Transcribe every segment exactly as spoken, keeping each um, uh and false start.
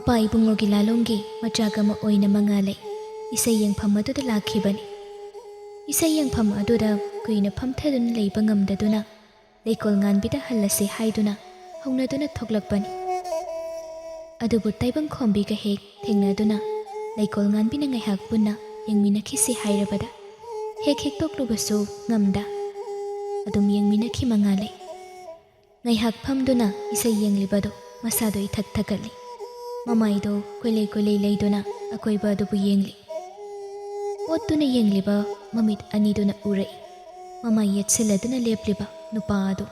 ꯃꯄꯥ ꯏꯕꯨꯡꯉꯣꯒꯤ ꯂꯥꯂꯣꯡꯒꯤ ꯃꯆꯥꯛ ꯑꯃ ꯑꯣꯏꯅ ꯃꯉꯥꯂꯩ ꯏꯁꯩ ꯌꯦꯡꯐꯝ ꯑꯗꯨꯗ ꯂꯥꯛꯈꯤꯕꯅꯤ꯫ ꯏꯁꯩ ꯌꯦꯡꯐꯝ ꯑꯗꯨꯗ ꯀꯨꯏꯅ ꯐꯝꯊꯗꯨꯅ ꯂꯩꯕ ꯉꯝꯗꯗꯨꯅ ꯂꯩꯀꯣꯜ ꯉꯥꯟꯕꯤꯗ ꯍꯜꯂꯁꯤ ꯍꯥꯏꯗꯨꯅ ꯍꯧꯅꯗꯨꯅ ꯊꯣꯛꯂꯛꯄꯅꯤ꯫ ꯑꯗꯨꯕꯨ ꯇꯥꯏꯕꯪꯈꯣꯝꯕꯤꯒ ꯍꯦꯛ ꯊꯦꯡꯅꯗꯨꯅ ꯂꯩꯀꯣꯜ ꯉꯥꯟꯕꯤꯅ ꯉꯥꯏꯍꯥꯛ ꯄꯨꯟꯅ ꯌꯦꯡꯃꯤꯟꯅꯈꯤꯁꯤ ꯍꯥꯏꯔꯕꯗ ꯍꯦꯛ ꯍꯦꯛꯇꯣꯛꯂꯨꯕꯁꯨ ꯉꯝꯗ ꯑꯗꯨꯝ ꯌꯦꯡꯃꯤꯟꯅꯈꯤ ꯃꯉꯥꯂꯩ꯫ ꯉꯥꯏꯍꯥꯛ ꯐꯝꯗꯨꯅ ꯏꯁꯩ ꯌꯦꯡꯂꯤꯕꯗꯨ ꯃꯁꯥꯗꯨ ꯏꯊꯛ ꯊꯛꯀꯠꯂꯤ꯫ ꯃꯃꯥꯏꯗꯨ ꯀꯣꯏꯂꯩ ꯀꯣꯏꯂꯩ ꯂꯩꯗꯨꯅ ꯑꯀꯣꯏꯕ ꯑꯗꯨꯕꯨ ꯌꯦꯡꯂꯤ꯫ ꯑꯣꯠꯇꯨꯅ ꯌꯦꯡꯂꯤꯕ ꯃꯃꯤꯠ ꯑꯅꯤꯗꯨꯅ ꯎꯔꯛꯏ꯫ ꯃꯃꯥꯏ ꯌꯦꯠꯁꯤꯜꯂꯗꯨꯅ ꯂꯦꯞꯂꯤꯕ ꯅꯨꯄꯥ ꯑꯗꯨ꯫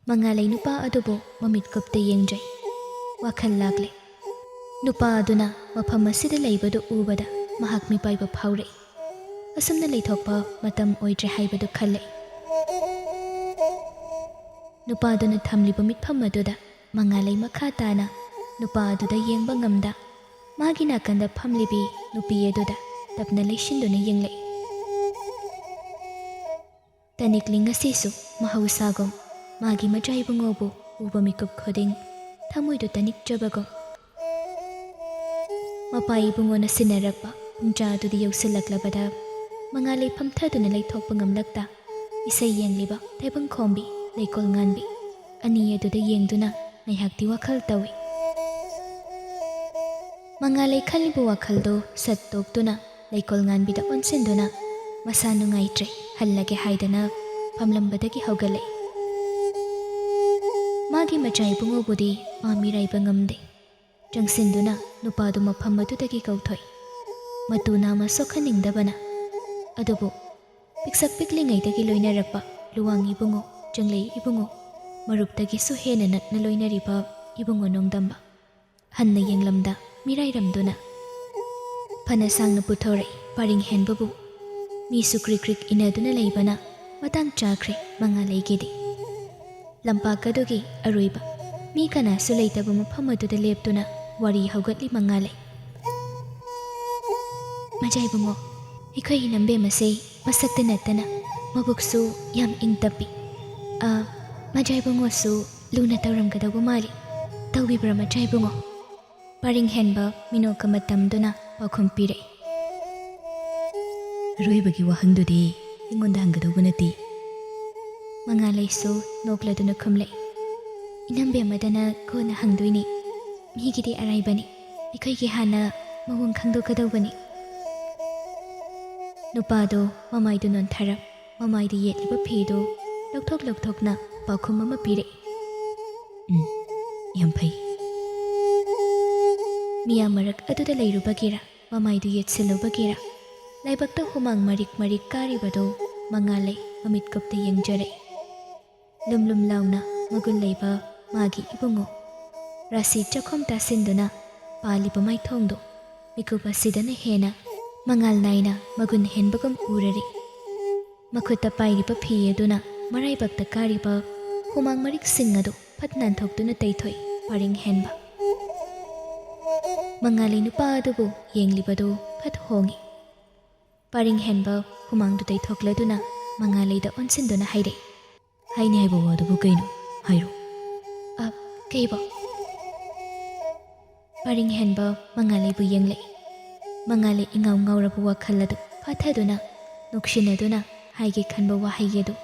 ꯃꯉꯥꯂꯩ ꯅꯨꯄꯥ ꯑꯗꯨꯕꯨ ꯃꯃꯤꯠ ꯀꯨꯞꯇ ꯌꯦꯡꯖꯩ꯫ ꯋꯥꯈꯜ ꯂꯥꯛꯂꯦ꯫ ꯅꯨꯄꯥ ꯑꯗꯨꯅ ꯃꯐꯝ ꯑꯁꯤꯗ ꯂꯩꯕꯗꯨ ꯎꯕꯗ ꯃꯍꯥꯛ ꯃꯤꯄꯥꯏꯕ ꯐꯥꯎꯔꯛꯏ꯫ ꯑꯁꯨꯝꯅ ꯂꯩꯊꯣꯛꯄ ꯃꯇꯝ ꯑꯣꯏꯗ꯭ꯔꯦ ꯍꯥꯏꯕꯗꯨ ꯈꯜꯂꯛꯏ꯫ ꯅꯨꯄꯥꯗꯨꯅ ꯊꯝꯂꯤꯕ ꯃꯤꯠꯐꯝ ꯑꯗꯨꯗ ꯃꯉꯥꯂꯩ ꯃꯈꯥ ꯇꯥꯅ ꯅꯨꯄꯥ ꯑꯗꯨꯗ ꯌꯦꯡꯕ ꯉꯝꯗ ꯃꯥꯒꯤ ꯅꯥꯀꯟꯗ ꯐꯝꯂꯤꯕꯤ ꯅꯨꯄꯤ ꯑꯗꯨꯗ ꯇꯞꯅ ꯂꯩꯁꯤꯟꯗꯨꯅ ꯌꯦꯡꯂꯛꯏ꯫ ꯇꯅꯤꯛꯂꯤꯡ ꯑꯁꯤꯁꯨ ꯃꯍꯧꯁꯥꯒꯨꯝ ꯃꯥꯒꯤ ꯃꯆꯥ ꯏꯕꯨꯡꯉꯣꯕꯨ ꯎꯕ ꯃꯤꯀꯨꯞ ꯈꯨꯗꯤꯡ ꯊꯃꯣꯏꯗꯨ ꯇꯅꯤꯛꯆꯕꯒꯨꯝ꯫ ꯃꯄꯥ ꯏꯕꯨꯡꯉꯣꯅ ꯁꯤꯟꯅꯔꯛꯄ ꯄꯨꯡꯖꯥ ꯑꯗꯨꯗꯤ ꯌꯧꯁꯤꯜꯂꯛꯂꯕꯗ ꯃꯉꯥꯂꯩ ꯐꯝꯊꯗꯨꯅ ꯂꯩꯊꯣꯛꯄ ꯉꯝꯂꯛꯇ ꯏꯁꯩ ꯌꯦꯡꯂꯤꯕ ꯇꯥꯏꯕꯪꯈꯣꯝꯕꯤ, ꯂꯩꯀꯣꯜ ꯉꯥꯟꯕꯤ ꯑꯅꯤ ꯑꯗꯨꯗ ꯌꯦꯡꯗꯨꯅ ꯉꯥꯏꯍꯥꯛꯇꯤ ꯋꯥꯈꯜ ꯇꯧꯏ꯫ ꯃꯉꯥꯂꯩ ꯈꯜꯂꯤꯕ ꯋꯥꯈꯜꯗꯨ ꯁꯠ ꯇꯣꯛꯇꯨꯅ ꯂꯩꯀꯣꯜ ꯉꯥꯟꯕꯤꯗ ꯑꯣꯟꯁꯤꯟꯗꯨꯅ ꯃꯁꯥ ꯅꯨꯡꯉꯥꯏꯇ꯭ꯔꯦ, ꯍꯜꯂꯒꯦ ꯍꯥꯏꯗꯅ ꯐꯝꯂꯝꯕꯗꯒꯤ ꯍꯧꯒꯠꯂꯛꯏ꯫ ꯃꯥꯒꯤ ꯃꯆꯥ ꯏꯕꯨꯡꯉꯣꯕꯨꯗꯤ ꯃꯥ ꯃꯤꯔꯥꯏꯕ ꯉꯝꯗꯦ꯫ ꯆꯪꯁꯤꯟꯗꯨꯅ ꯅꯨꯄꯥꯗꯨ ꯃꯐꯝ ꯑꯗꯨꯗꯒꯤ ꯀꯧꯊꯣꯛꯏ꯫ ꯃꯇꯨ ꯅꯥꯝꯃ ꯁꯣꯛꯍꯟꯅꯤꯡꯗꯕꯅ꯫ ꯑꯗꯨꯕꯨ ꯄꯤꯛꯁꯛ ꯄꯤꯛꯂꯤꯉꯩꯗꯒꯤ ꯂꯣꯏꯅꯔꯛꯄ ꯂꯨꯋꯥꯡ ꯏꯕꯨꯡꯉꯣ, ꯆꯪꯂꯩ ꯏꯕꯨꯡꯉꯣ, ꯃꯔꯨꯞꯇꯒꯤꯁꯨ ꯍꯦꯟꯅ ꯅꯛꯅ ꯂꯣꯏꯅꯔꯤꯕ ꯏꯕꯨꯡꯉꯣ ꯅꯣꯡꯗꯝꯕ꯫ ꯍꯟꯅ ꯌꯦꯡꯂꯝꯗ ꯃꯤꯔꯥꯏꯔꯝꯗꯨꯅ ꯐꯅ ꯁꯥꯡꯅ ꯄꯨꯊꯣꯔꯛꯏ ꯄꯔꯤꯡ ꯍꯦꯟꯕꯕꯨ꯫ ꯃꯤꯁꯨ ꯀ꯭ꯔꯤꯛ ꯀ꯭ꯔꯤꯛ ꯏꯟꯅꯗꯨꯅ ꯂꯩꯕꯅ ꯃꯇꯥꯡ ꯆꯥꯈ꯭ꯔꯦ ꯃꯉꯥꯂꯩꯒꯤꯗꯤ꯫ ꯂꯝꯄꯥꯛ ꯑꯗꯨꯒꯤ ꯑꯔꯣꯏꯕ ꯃꯤ ꯀꯅꯥꯁꯨ ꯂꯩꯇꯕ ꯃꯐꯝ ꯑꯗꯨꯗ ꯂꯦꯞꯇꯨꯅ ꯋꯥꯔꯤ ꯍꯧꯒꯠꯂꯤ ꯃꯉꯥꯂꯩ꯫ ꯃꯆꯥ ꯏꯕꯨꯡꯉꯣ, ꯑꯩꯈꯣꯏ ꯏꯅꯝꯕꯦꯝ ꯑꯁꯦ ꯃꯁꯛꯇ ꯅꯠꯇꯅ ꯃꯕꯨꯛꯁꯨ ꯌꯥꯝ ꯏꯪ ꯇꯞꯄꯤ꯫ ꯑ, ꯃꯆꯥ ꯏꯕꯨꯡꯉꯣꯁꯨ ꯂꯨꯅ ꯇꯧꯔꯝꯒꯗꯧꯕ ꯃꯥꯜꯂꯤ꯫ ꯇꯧꯕꯤꯕ꯭ꯔꯥ ꯃꯆꯥ ꯏꯕꯨꯡꯉꯣ? ꯄꯔꯤꯡ ꯍꯦꯟꯕ ꯃꯤꯅꯣꯛ ꯑꯃ ꯇꯝꯗꯨꯅ ꯄꯥꯎꯈꯨꯝ ꯄꯤꯔꯛꯏ꯫ ꯑꯔꯣꯏꯕꯒꯤ ꯋꯥꯍꯪꯗꯨꯗꯤ ꯑꯩꯉꯣꯟꯗ ꯍꯪꯒꯗꯧꯕ ꯅꯠꯇꯦ꯫ ꯃꯉꯥꯂꯩꯁꯨ ꯅꯣꯛꯂꯗꯨꯅ ꯈꯨꯝꯂꯛꯏ꯫ ꯏꯅꯝꯕꯦꯝꯃꯗꯅ ꯀꯣꯟꯅ ꯍꯪꯗꯣꯏꯅꯤ꯫ ꯃꯤꯒꯤꯗꯤ ꯑꯔꯥꯏꯕꯅꯤ, ꯑꯩꯈꯣꯏꯒꯤ ꯍꯥꯟꯅ ꯃꯑꯣꯡ ꯈꯪꯗꯣꯛꯀꯗꯧꯕꯅꯤ꯫ ꯅꯨꯄꯥꯗꯣ ꯃꯃꯥꯏꯗꯨ ꯅꯣꯟꯊꯔꯞ ꯃꯃꯥꯏꯗ ꯌꯦꯠꯂꯤꯕ ꯐꯤꯗꯨ ꯂꯧꯊꯣꯛ ꯂꯧꯊꯣꯛꯅ ꯄꯥꯎꯈꯨꯝ ꯑꯃ ꯄꯤꯔꯛꯏ꯫ "ꯎꯝ, ꯌꯥꯝ ꯐꯩ꯫" ꯃꯤꯌꯥꯝ ꯃꯔꯛ ꯑꯗꯨꯗ ꯂꯩꯔꯨꯕꯒꯤꯔ, ꯃꯃꯥꯏꯗꯨ ꯌꯦꯠꯁꯤꯜꯂꯨꯕꯒꯤꯔ, ꯂꯥꯏꯕꯛꯇ ꯍꯨꯃꯥꯡ ꯃꯔꯤꯛ ꯃꯔꯤꯛ ꯀꯥꯔꯤꯕꯗꯨ ꯃꯉꯥꯂꯩ ꯃꯃꯤꯠꯀꯨꯞꯇ ꯌꯦꯡꯖꯔꯛꯏ꯫ ꯂꯨꯝ ꯂꯨꯝ ꯂꯥꯎꯅ ꯃꯒꯨꯟ ꯂꯩꯕ ꯃꯥꯒꯤ ꯏꯕꯨꯡꯉꯣ ꯔꯥꯁꯤ ꯆꯥꯛꯈꯨꯝ ꯇꯥꯁꯤꯟꯗꯨꯅ ꯄꯥꯜꯂꯤꯕ ꯃꯥꯏꯊꯣꯡꯗꯨ ꯃꯤꯀꯨꯞ ꯑꯁꯤꯗꯅ ꯍꯦꯟꯅ ꯃꯉꯥꯜ ꯅꯥꯏꯅ ꯃꯒꯨꯟ ꯍꯦꯟꯕꯒꯨꯝ ꯎꯔꯔꯤ꯫ ꯃꯈꯨꯠꯇ ꯄꯥꯏꯔꯤꯕ ꯐꯤ ꯑꯗꯨꯅ ꯃꯔꯥꯏꯕꯛꯇ ꯀꯥꯔꯤꯕ ꯍꯨꯃꯥꯡ ꯃꯔꯤꯛꯁꯤꯡ ꯑꯗꯨ ꯐꯠ ꯅꯥꯟꯊꯣꯛꯇꯨꯅ ꯇꯩꯊꯣꯛꯏ ꯄꯔꯤꯡ ꯍꯦꯟꯕ꯫ ꯃꯉꯥꯂꯩ ꯅꯨꯄꯥ ꯑꯗꯨꯕꯨ ꯌꯦꯡꯂꯤꯕꯗꯨ ꯐꯠ ꯍꯣꯡꯏ꯫ ꯄꯔꯤꯡ ꯍꯦꯟꯕ ꯍꯨꯃꯥꯡꯗꯨ ꯇꯩꯊꯣꯛꯂꯗꯨꯅ ꯃꯉꯥꯂꯩꯗ ꯑꯣꯟꯁꯤꯟꯗꯨꯅ ꯍꯥꯏꯔꯛꯏ꯫ "ꯍꯥꯏꯅꯤ ꯍꯥꯏꯕ ꯋꯥꯗꯨꯕꯨ ꯀꯩꯅꯣ? ꯍꯥꯏꯔꯣ꯫" "ꯑ, ꯀꯩꯕꯣ?" ꯄꯔꯤꯡ ꯍꯦꯟꯕ ꯃꯉꯥꯂꯩꯕꯨ ꯌꯦꯡꯂꯛꯏ꯫ ꯃꯉꯥꯂꯩ ꯏꯉꯥꯎ ꯉꯥꯎꯔꯕ ꯋꯥꯈꯜ ꯑꯗꯨ ꯐꯥꯊꯗꯨꯅ, ꯅꯣꯛꯁꯤꯟꯅꯗꯨꯅ ꯍꯥꯏꯒꯦ ꯈꯟꯕ ꯋꯥꯍꯩ ꯑꯗꯨ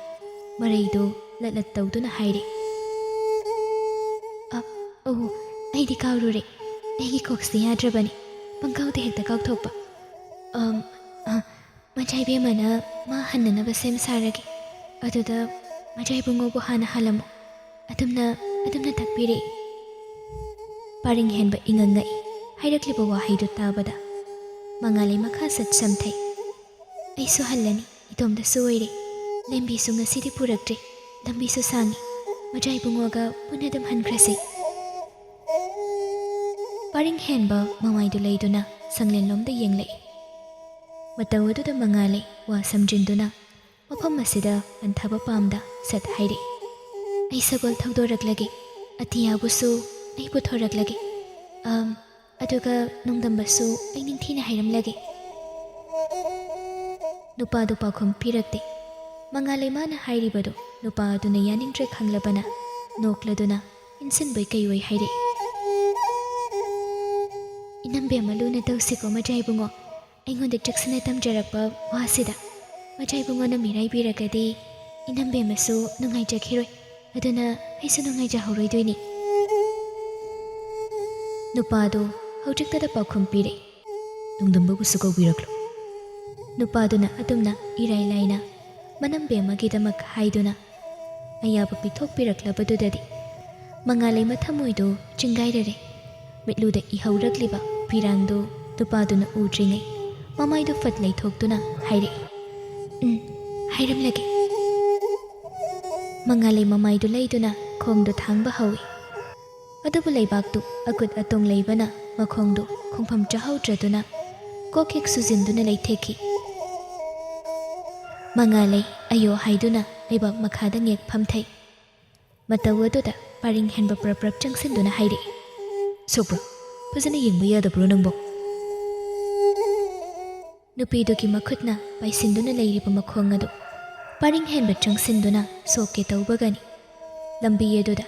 ꯃꯔꯩꯗꯨ ꯂꯠ ꯂꯠ ꯇꯧꯗꯨꯅ ꯍꯥꯏꯔꯦ꯫ "ꯑ, ꯑꯣ, ꯑꯩꯗꯤ ꯀꯥꯎꯔꯨꯔꯦ꯫ ꯑꯩꯒꯤ ꯀꯣꯛꯁꯦ ꯌꯥꯗ꯭ꯔꯕꯅꯤ꯫ ꯄꯪꯀꯥꯎꯗ ꯍꯦꯛꯇ ꯀꯥꯎꯊꯣꯛꯄ꯫ ꯑꯝ, ꯑ, ꯃꯆꯥ ꯏꯕꯦꯝꯃꯅ ꯃꯥ ꯍꯟꯅꯅꯕ ꯁꯦꯝ ꯁꯥꯔꯒꯦ꯫ ꯑꯗꯨꯗ ꯃꯆꯥ ꯏꯕꯨꯡꯉꯣꯕꯨ ꯍꯥꯟꯅ ꯍꯜꯂꯝꯃꯨ꯫" ꯑꯗꯨꯝꯅ, ꯑꯗꯨꯝꯅ ꯇꯥꯛꯄꯤꯔꯛꯏ꯫ ꯄꯔꯤꯡ ꯍꯦꯟꯕ ꯏꯉꯛ ꯉꯛꯏ ꯍꯥꯏꯔꯛꯂꯤꯕ ꯋꯥꯍꯩꯗꯨ ꯇꯥꯕꯗ꯫ ꯃꯉꯥꯂꯩ ꯃꯈꯥ ꯁꯠ ꯁꯝꯊꯩ꯫ "ꯑꯩꯁꯨ ꯍꯜꯂꯅꯤ, ꯏꯇꯣꯝꯇꯁꯨ ꯑꯣꯏꯔꯦ꯫ ꯂꯦꯝꯕꯤꯁꯨ ꯉꯁꯤꯗꯤ ꯄꯨꯔꯛꯇ꯭ꯔꯦ꯫ ꯂꯝꯕꯤꯁꯨ ꯁꯥꯡꯉꯤ꯫ ꯃꯆꯥ ꯏꯕꯨꯡꯉꯣꯒ ꯄꯨꯟꯅ ꯑꯗꯨꯝ ꯍꯟꯈ꯭ꯔꯁꯤ꯫" ꯄꯔꯤꯡ ꯍꯦꯟꯕ ꯃꯃꯥꯏꯗꯨ ꯂꯩꯗꯨꯅ ꯁꯪꯂꯦꯟꯂꯣꯝꯗ ꯌꯦꯡꯂꯛꯏ꯫ ꯃꯇꯧ ꯑꯗꯨꯗ ꯃꯉꯥꯂꯩ ꯋꯥ ꯁꯝꯖꯤꯟꯗꯨꯅ ꯃꯐꯝ ꯑꯁꯤꯗ ꯄꯟꯊꯕ ꯄꯥꯝꯗ ꯁꯠ ꯍꯥꯏꯔꯛꯏ꯫ "ꯑꯩ ꯁꯒꯣꯜ ꯊꯧꯗꯣꯔꯛꯂꯒꯦ, ꯑꯇꯤꯌꯥꯕꯨꯁꯨ ꯑꯩ ꯄꯨꯊꯣꯔꯛꯂꯒꯦ, ꯑꯝ, ꯑꯗꯨꯒ ꯅꯣꯡꯗꯝꯕꯁꯨ ꯑꯩ ꯅꯤꯡꯊꯤꯅ ꯍꯥꯏꯔꯝꯂꯒꯦ꯫" ꯅꯨꯄꯥꯗꯨ ꯄꯥꯎꯈꯨꯝ ꯄꯤꯔꯛꯇꯦ꯫ ꯃꯉꯥꯂꯩ ꯃꯥꯅ ꯍꯥꯏꯔꯤꯕꯗꯨ ꯅꯨꯄꯥ ꯑꯗꯨꯅ ꯌꯥꯅꯤꯡꯗ꯭ꯔꯦ ꯈꯪꯂꯕꯅ ꯅꯣꯛꯂꯗꯨꯅ ꯏꯟꯁꯤꯟꯕꯣꯏ ꯀꯩꯑꯣꯏ ꯍꯥꯏꯔꯛꯏ꯫ "ꯏꯅꯝꯕꯦꯝꯃ, ꯂꯨꯅ ꯇꯧꯁꯤꯀꯣ ꯃꯆꯥ ꯏꯕꯨꯡꯉꯣ꯫ ꯑꯩꯉꯣꯟꯗ ꯆꯦꯛꯁꯤꯟꯅ ꯇꯝꯖꯔꯛꯄ ꯋꯥꯁꯤꯗ ꯃꯆꯥ ꯏꯕꯨꯡꯉꯣꯅ ꯃꯤꯔꯥꯏꯕꯤꯔꯒꯗꯤ ꯏꯅꯝꯕꯦꯝꯃꯁꯨ ꯅꯨꯡꯉꯥꯏꯖꯈꯤꯔꯣꯏ꯫ ꯑꯗꯨꯅ ꯑꯩꯁꯨ ꯅꯨꯡꯉꯥꯏꯖꯍꯧꯔꯣꯏꯗꯣꯏꯅꯤ꯫" ꯅꯨꯄꯥꯗꯨ ꯍꯧꯖꯤꯛꯇꯗ ꯄꯥꯎꯈꯨꯝ ꯄꯤꯔꯦ꯫ "ꯅꯣꯡꯗꯝꯕꯕꯨꯁꯨ ꯀꯧꯕꯤꯔꯛꯂꯣ꯫" ꯅꯨꯄꯥꯗꯨꯅ ꯑꯗꯨꯝꯅ ꯏꯔꯥꯏ ꯂꯥꯏꯅ ꯃꯅꯝꯕꯦꯝꯃꯒꯤꯗꯃꯛ ꯍꯥꯏꯗꯨꯅ ꯑꯌꯥꯕ ꯄꯤꯊꯣꯛꯄꯤꯔꯛꯂꯕꯗꯨꯗꯗꯤ ꯃꯉꯥꯂꯩ ꯃꯊꯃꯣꯏꯗꯨ ꯆꯤꯡꯒꯥꯏꯔꯔꯦ꯫ ꯃꯤꯠꯂꯨꯗ ꯏꯍꯧꯔꯛꯂꯤꯕ ꯄꯤꯔꯥꯡꯗꯨ ꯅꯨꯄꯥꯗꯨꯅ ꯎꯗ꯭ꯔꯤꯉꯩ ꯃꯃꯥꯏꯗꯨ ꯐꯠ ꯂꯩꯊꯣꯛꯇꯨꯅ ꯍꯥꯏꯔꯛꯏ, "ꯎꯝ, ꯍꯥꯏꯔꯝꯂꯒꯦ꯫" ꯃꯉꯥꯂꯩ ꯃꯃꯥꯏꯗꯨ ꯂꯩꯗꯨꯅ ꯈꯣꯡꯗꯨ ꯊꯥꯡꯕ ꯍꯧꯏ꯫ ꯑꯗꯨꯕꯨ ꯂꯩꯕꯥꯛꯇꯨ ꯑꯀꯨꯠ ꯑꯇꯣꯡ ꯂꯩꯕꯅ ꯃꯈꯣꯡꯗꯨ ꯈꯣꯡꯐꯝ ꯆꯥꯍꯧꯗ꯭ꯔꯗꯨꯅ ꯀꯣꯛ ꯍꯦꯛ ꯁꯨꯖꯤꯟꯗꯨꯅ ꯂꯩꯊꯦꯛꯈꯤ꯫ ꯃꯉꯥꯂꯩ ꯑꯌꯣ ꯍꯥꯏꯗꯨꯅ ꯂꯩꯕꯥꯛ ꯃꯈꯥꯗ ꯉꯦꯛ ꯐꯝꯊꯩ꯫ ꯃꯇꯧ ꯑꯗꯨꯗ ꯄꯔꯤꯡ ꯍꯦꯟꯕ ꯄ꯭ꯔꯞ ꯄ꯭ꯔꯞ ꯆꯪꯁꯤꯟꯗꯨꯅ ꯍꯥꯏꯔꯛꯏ, "ꯁꯣꯛꯄ꯭ꯔꯣ? ꯐꯖꯅ ꯌꯦꯡꯕ ꯌꯥꯗꯕ꯭ꯔꯣ ꯅꯪꯕꯣ?" ꯅꯨꯄꯤꯗꯨꯒꯤ ꯃꯈꯨꯠꯅ ꯄꯥꯏꯁꯤꯟꯗꯨꯅ ꯂꯩꯔꯤꯕ ꯃꯈꯣꯡ ꯑꯗꯨ ꯄꯔꯤꯡ ꯍꯦꯟꯕ ꯆꯪꯁꯤꯟꯗꯨꯅ ꯁꯣꯛꯀꯦ ꯇꯧꯕꯒꯅꯤ꯫ ꯂꯝꯕꯤ ꯑꯗꯨꯗ